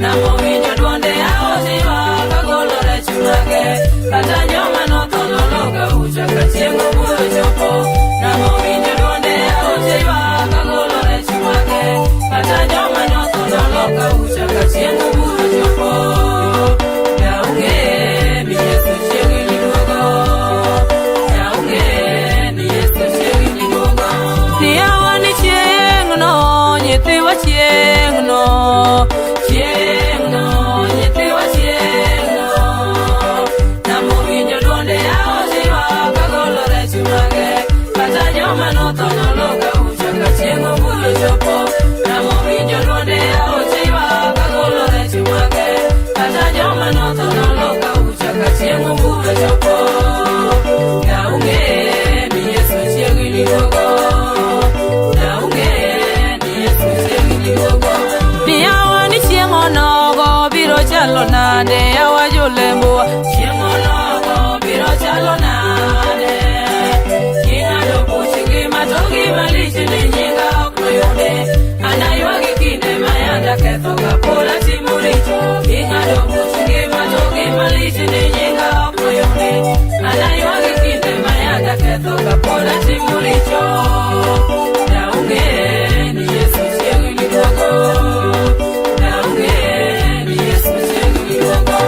Namowinjo duonde aoche ywak agolo rech mage. Kata joma notho noloka ucha ka chieng' obiro chopo. Namowinjo duonde aoche ywak agolo rech mage. Kata joma notho noloka ucha ka chieng' obiro chopo. Naonge ni Yesu chiegni duogo. Naonge ni Yesu chiegni duogo. Niyawa ni chieng'no, nyithiwa chieng'no. Chieng'no, nyithiwa chieng'no. Namowinjo duonde aoche ywak agolo rech mage. Kata joma notho noloka ucha ka chieng' obiro chopo. Namowinjo duonde aoche ywak agolo rech mage. Kata joma notho noloka ucha ka chieng' obiro chopo. Naonge ni Yesu chiegni duogo. Naonge ni Yesu chiegni duogo. Niyawa ni chieng' onogo biro chalo nade yawa jolembo. Chieng' onogo biro chalo nade. Ing'ado buch ngima to gima lich ni nyinga ok noyude. Anaywagi kinde ma yanda ketho kapod atimo richo. Ing'ado buch ngima to gima lich ni nyinga ok noyude. Anaywagi kinde ma yanda ketho kapod atimo richo. Naonge ni Yesu chiegni duogo. Naonge ni Yesu chiegni duogo.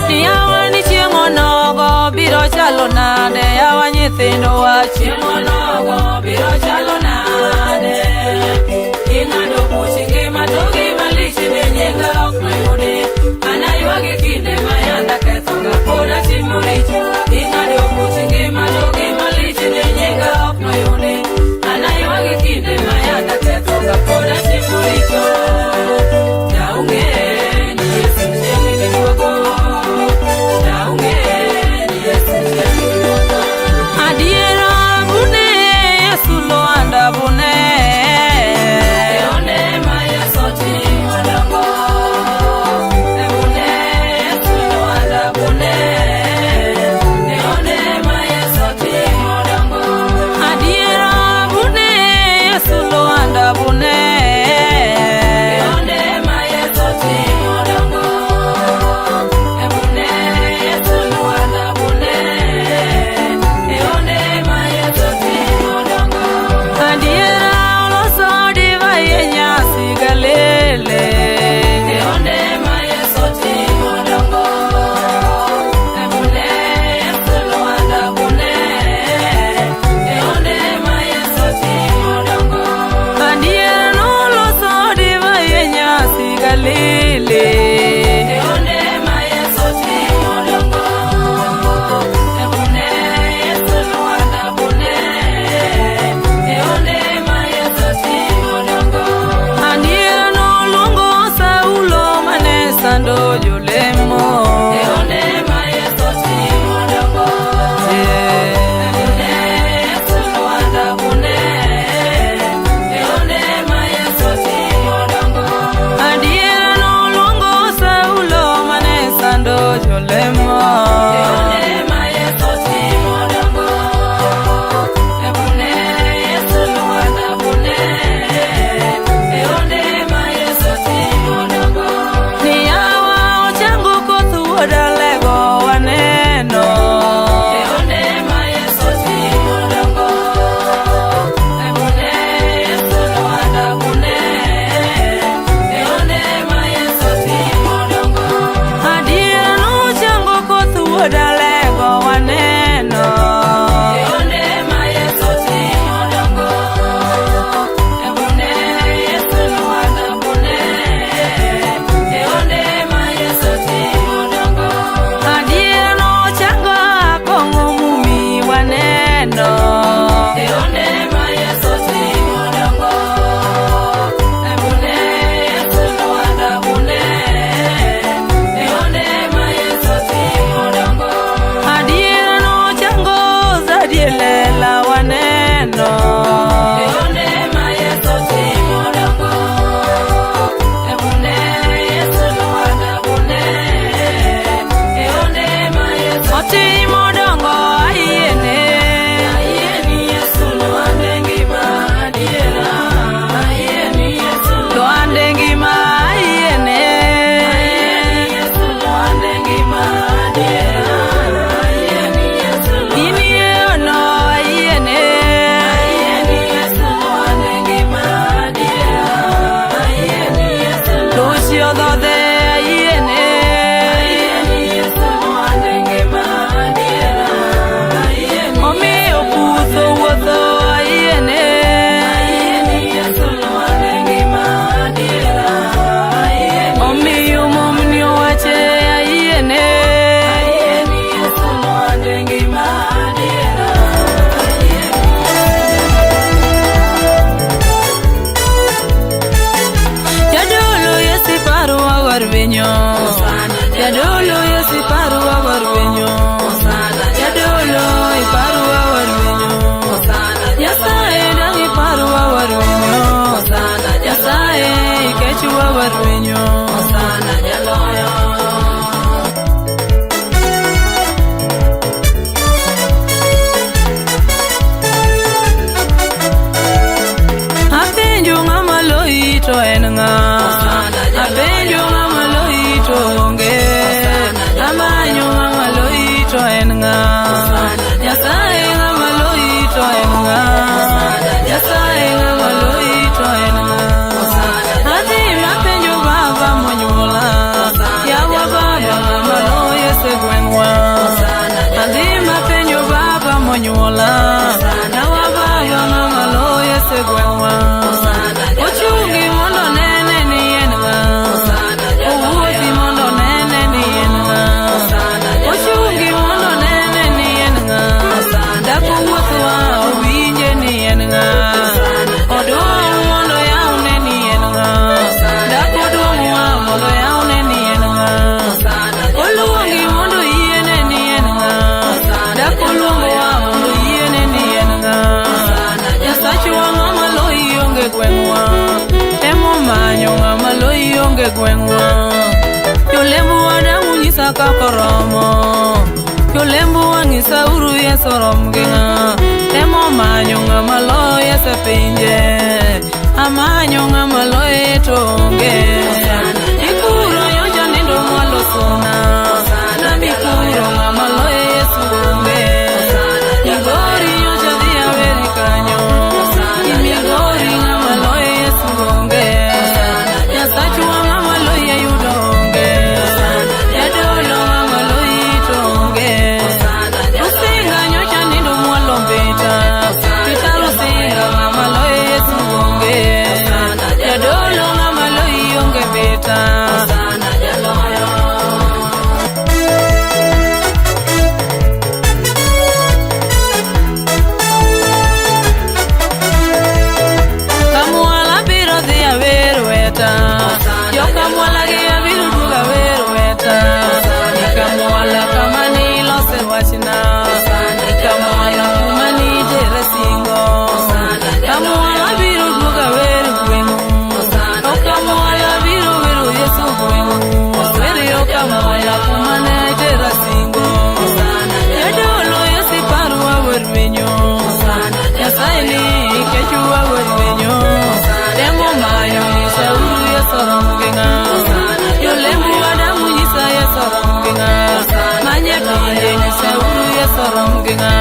Niyawa ni chieng' onogo biro chalo nade yawa nyithindo wa chieng' onogo biro chalo nade. Ing'ado buch ngima to gima lich ni nyinga ok noyudi. Anaywagi kinde ma yanda ketho kapod atimo richo. Ing'ado buch ngima to gima lich ni nyinga ok noyudi. Anaywagi kinde ma yanda ketho kapod atimo richo. Naonge ni Yesu chiegni duogo. Naonge ni Yesu chiegni duogo. Adiera bune Yesu. Nyasachwa warwenyo. Hosana jaloyo. Apenjo ng'ama loyi to en ng'a? Apenjo ng'ama loyi to onge. Amanyo ng'ama loyi to en ng'a? Nyasaye ng'ama loyi to en ng'a? Nyasaye ng'ama loyi to en ng'a? Adhi mapenjo baba monyuola. Yawa baba ng'ama loyi e gweng'wa. Adhi mapenjo baba monyuola. Yawa baba ng'ama loyi e gweng'wa. Ochungi mondo nene ni en ng'a. Owuothi mondo nene ni en ng'a. Ochungi mondo nene ni en ng'a. Dak owuothwa owinje ni en ng'a. Oduong' mondo yawne ni en ng'a. Dak oduong'wa mondo yawne ni en ng'a. Oluongi mondo yiene ni en ng'a. Dak oluongowa mondo yiene ni en ng'a. Nyasachwa ng'ama loyi onge gweng'wa. Emomanyo ng'ama loyi onge gweng'wa. Jolembu wadang' unyisa kaka oromo. Jolembu wang'isa uru Yesu rom gi ng'a. Emomanyo ng'ama loyo Yesu e pinje. Amanyo ng'ama loye to onge. Ikuro nyocha nindo mwalo suna. Namikuro ng'ama loye Yesu onge. Migori nyocha dhi aweri kanyo. Migori ng'ama loye Yesu onge. Nyasachwa ng'ama loyi ayudo onge. Jadolo ng'ama loyi to onge. Rusinga nyocha nindo mwalo mbita. Pita Rusinga ng'ama loyi Yesu onge. Jadolo ng'ama loyi onge mbita. Kamwala biro dhi awer weta. Jokamwala gi abiro duogo awer weta. Kamwala kama nilose wachna. Kamwala kuma nitere singo. Kamwala biro duogo awer gweng'u. O kamwala biro wero Yesu gweng'u. Wer yo kamwala kuma ne tera singo. Jadolo Yesu iparwa wer winyo. Nyasaye ni kechwa wer winyo. Temo manyo nyisa uru Yesu rom gi ng'a. Jolembu adamu nyisa Yesu rom gi ng'a. Manye pinje nyisa uru Yesu rom gi ng'a.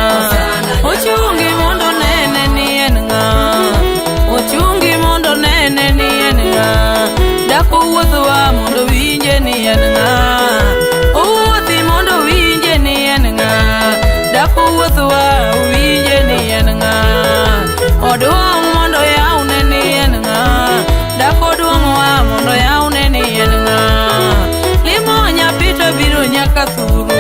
Ochungi mondo nene ni en ng'a. Ochungi mondo nene ni en ng'a. Dak owuothwa mondo winje ni en ng'a. Owuothi mondo winje ni en ng'a. Dak owuothwa winje ni en ng'a. Oduong' mondo yawne ni en ng'a. Dak oduong'wa mondo yawne ni en ng'a. Limonya Pita biro nyaka thuru.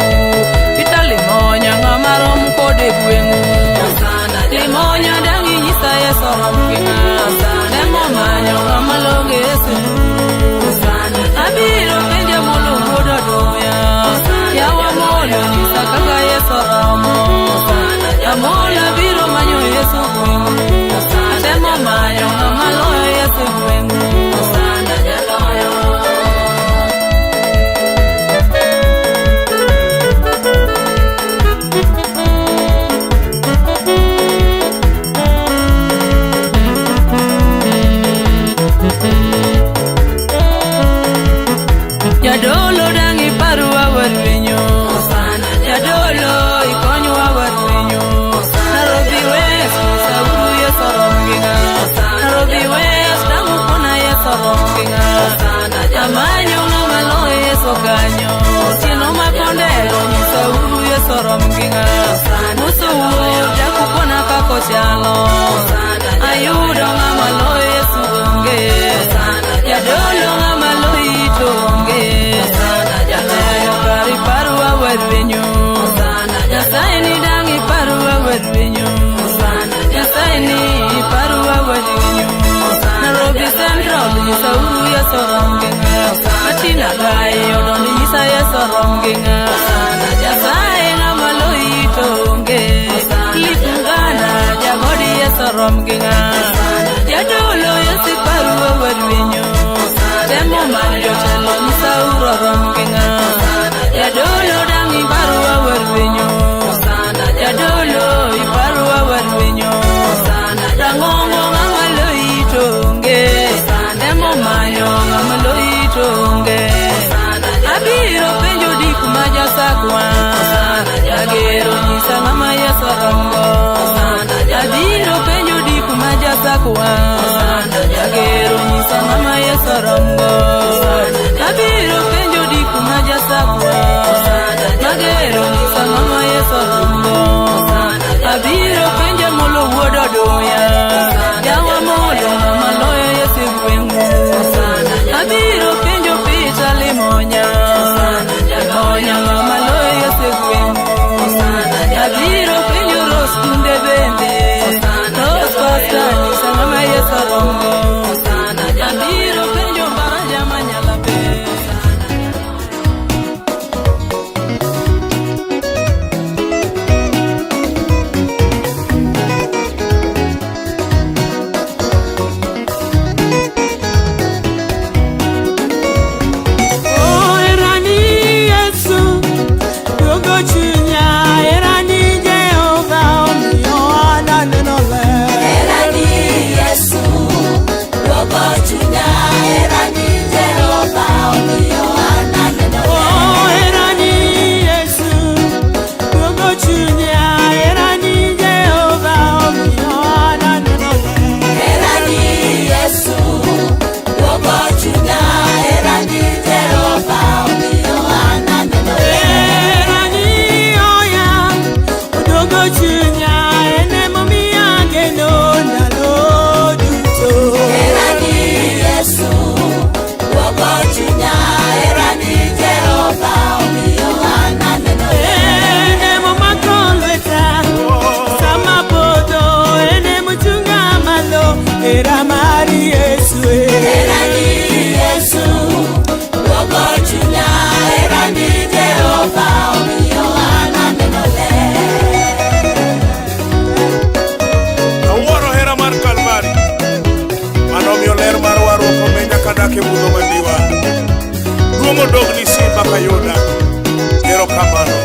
Pita limonya ng'ama rom kode gweng'u. Limonya dang' inyisa Yesu rom gi ng'a. Temo manyo ng'ama longe Yesu. Abiro penjo molo wuod Odoya. Yawa molo nyisa kaka Yesu romo. Amolo biro manyo Yesu gweng'u. Atemo manyo ng'ama loyo Yesu gweng'u. Jadolo dang' iparwa warwenyo. Jadolo ikonywa warwenyo. Nairobi West nyisa uru Yesu rom gi ng'a. Nairobi West dang' ukona Yesu rom gi ng'a. Amanyo ng'ama loyo Yesu kanyo. Otieno makondelo nyisa uru Yesu rom gi ng'a. Muso wuod dak ukona kaka ochalo. Ayudo ng'ama loyo Yesu onge. Jadolo ng'ama loyi to onge. Jatelo kar iparwa warwenyo. Nyasaye ni dang' iparwa warwenyo. Nyasaye ni iparwa warwenyo. Nairobi Central nyisa uru Yesu rom gi ng'a. Martina Gai odonjo nyisa Yesu rom gi ng'a. Nyasaye ng'ama loyi to onge. Cliff Ngana jagodi Yesu rom gi ng'a. Jadolo Yesu iparwa warwenyo. jasakwa. Jagero nyisa ng'ama Yesu romgo. Abiro penjo diku ma jasakwa. Jagero nyisa ng'ama Yesu romgo. Abiro penjo molo wuod Oduya. Yawa molo ng'ama loyo Yesu e gweng'u. Abiro penjo Peter Limonya. Limonya ng'ama loyo Yesu e gweng'u. Abiro penjo Rose Kunde bende. Rose Pastor nyisa ng'ama Yesu romgo. Abiro penjo Baraja Manyala be. Oh, erani Yesu, duogo chunya, erani Jehova omiyo an aneno ler. Erani Yesu, duogo chunya, erani Jehova omiyo an aneno ler. Oh, erani Yesu, duogo chunya, erani Jehova omiyo an aneno ler. Erani Yesu, duogo chunya, erani Jehova omiyo an aneno ler. Erani oya, oduogo chunya, en emomiyo ageno ndalo duto. Erani Yesu, duogo chunya, erani Jehova omiyo an aneno ler. En emomako lweta sama podho, en emochunga malo, hera mar Yesu e. Erani Yesu, duogo chunya, erani Jehova omiyo an aneno ler. Awuoro hera mar Kalvari manomiyo ler mar warruok omenya kadak e mudho mandiwa. Duong' odogni simba kayuda. Erokamano.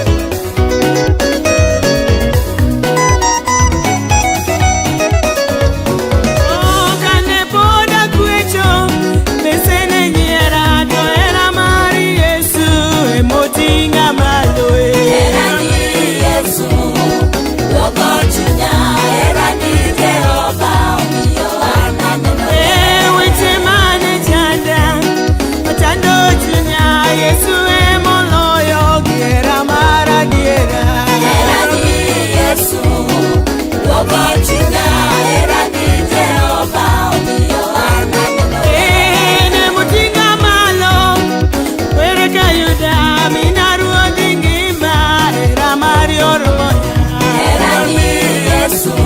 Oh, kane pod akwecho, mesene nyiera, to hera mar Yesu emoting'a malo e. Erani Yesu, duogo chunya, erani Jehova omiyo an aneno E ler. weche mane chanda, ochando chunya, Yesu emoloyo gi hera mar adiera. Erani Yesu, duogo chunya, erani Jehova omiyo an aneno ler. En emoting'a malo, were kayuda, mina ruodhi ngima, hera mari oromoya. Erani Yesu,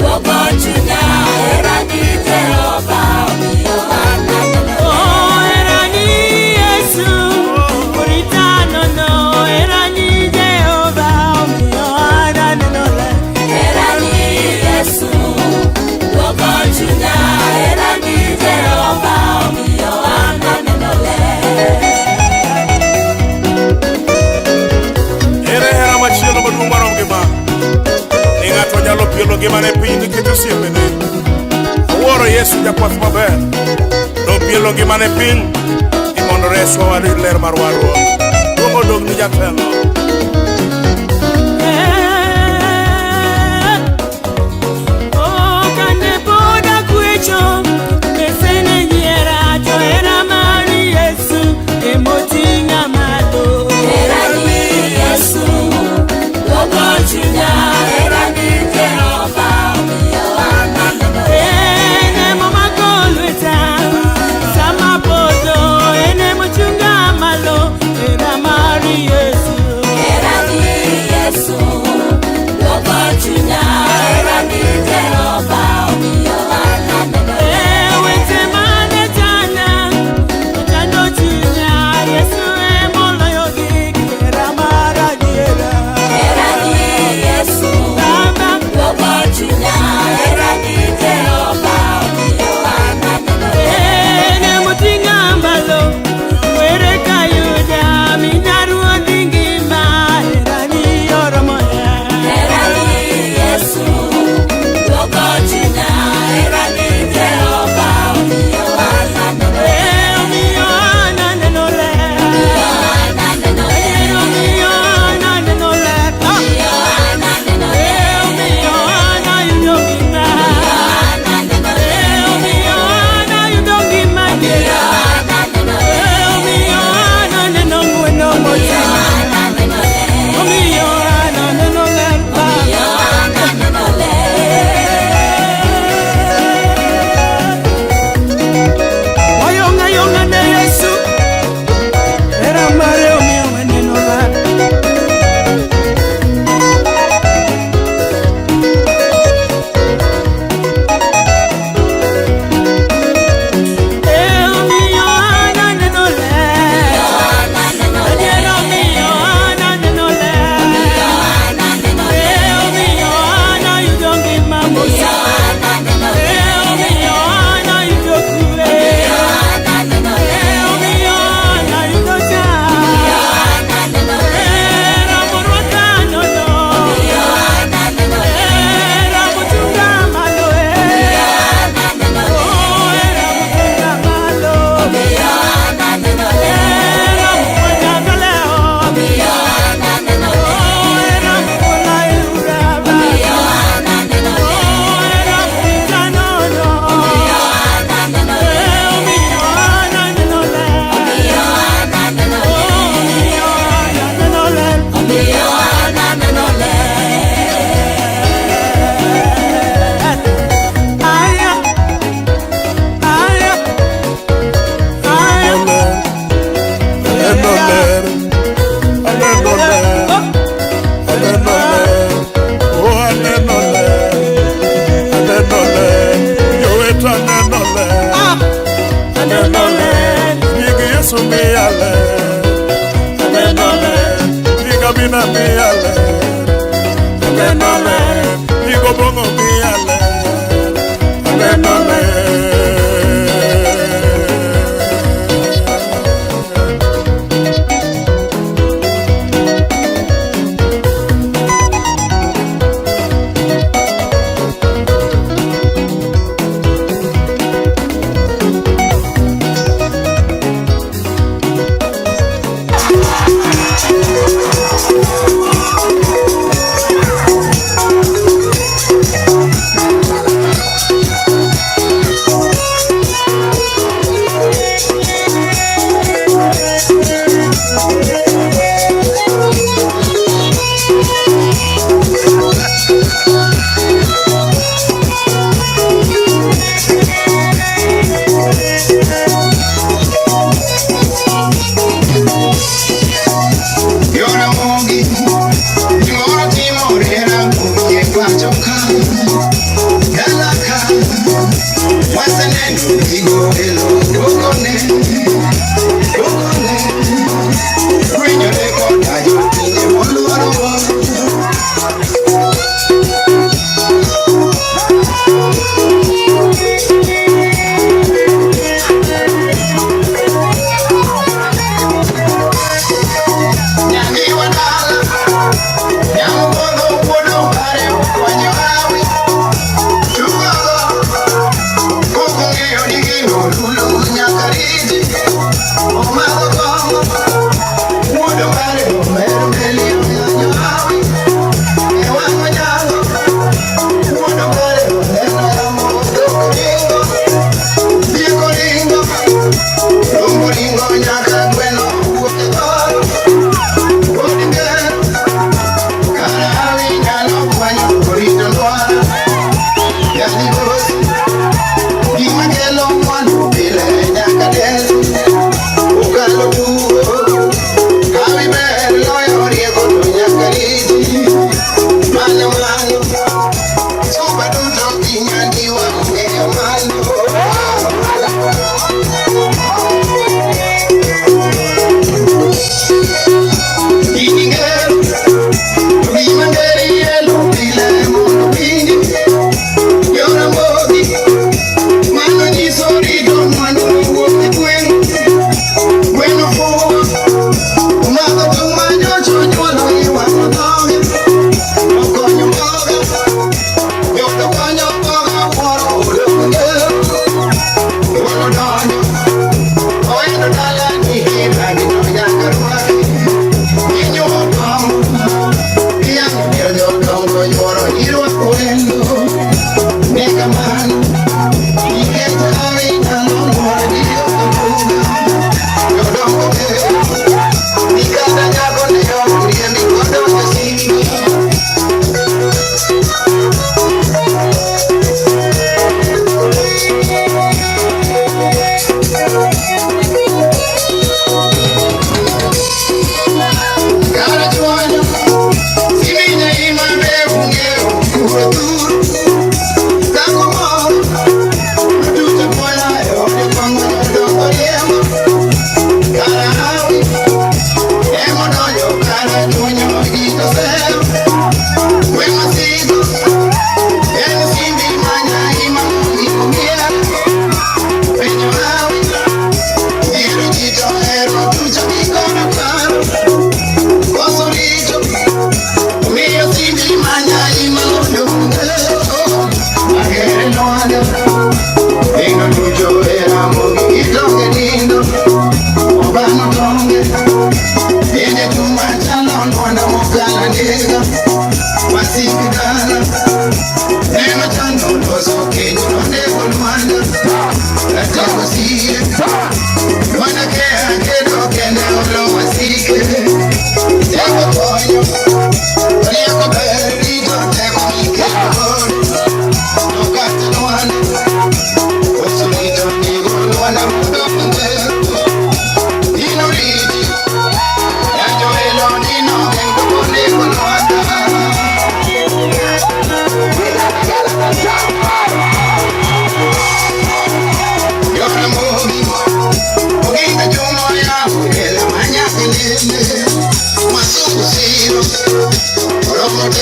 duogo chunya, erani Jehova omiyo an aneno ler. Oh, erani Yesu, orita nono, erani Jehova omiyo an aneno ler. Erani Yesu, duogo chunya, erani Jehova omiyo an aneno ler. Ere hera machielo maduong' marom gi ma? Ni ng'ato nyalo pielo ngimane piny nikech osiepene. Awuoro Yesu jakwath maber. Nopielo ngimane piny ni mondo reswa wayud ler mar warruok. Duong' odog ni jatelo. Oh, kane pod akwecho, mesene nyiera, to hera mar Yesu emoting'a malo. Erani Yesu, duogo chunya, erani Jehova omiyo an aneno ler. En emomako lweta sama podho, en emochunga malo, hera mar Yesu. Sabina miya ler, aneno ler, Igo Bongo miya ler, aneno ler. Yoramogi, gimoro timore Ramogi e pacho ka. Dala ka, waseneno gigo e lo dwokone, dwokone. Winjore koda jopinje moluorowa. Nyaminwa dala, nyamudho wuod Ombare okwanyo hawi. Tugogo, kokong'eyo ni gino lulu nyaka riti. Thank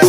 you.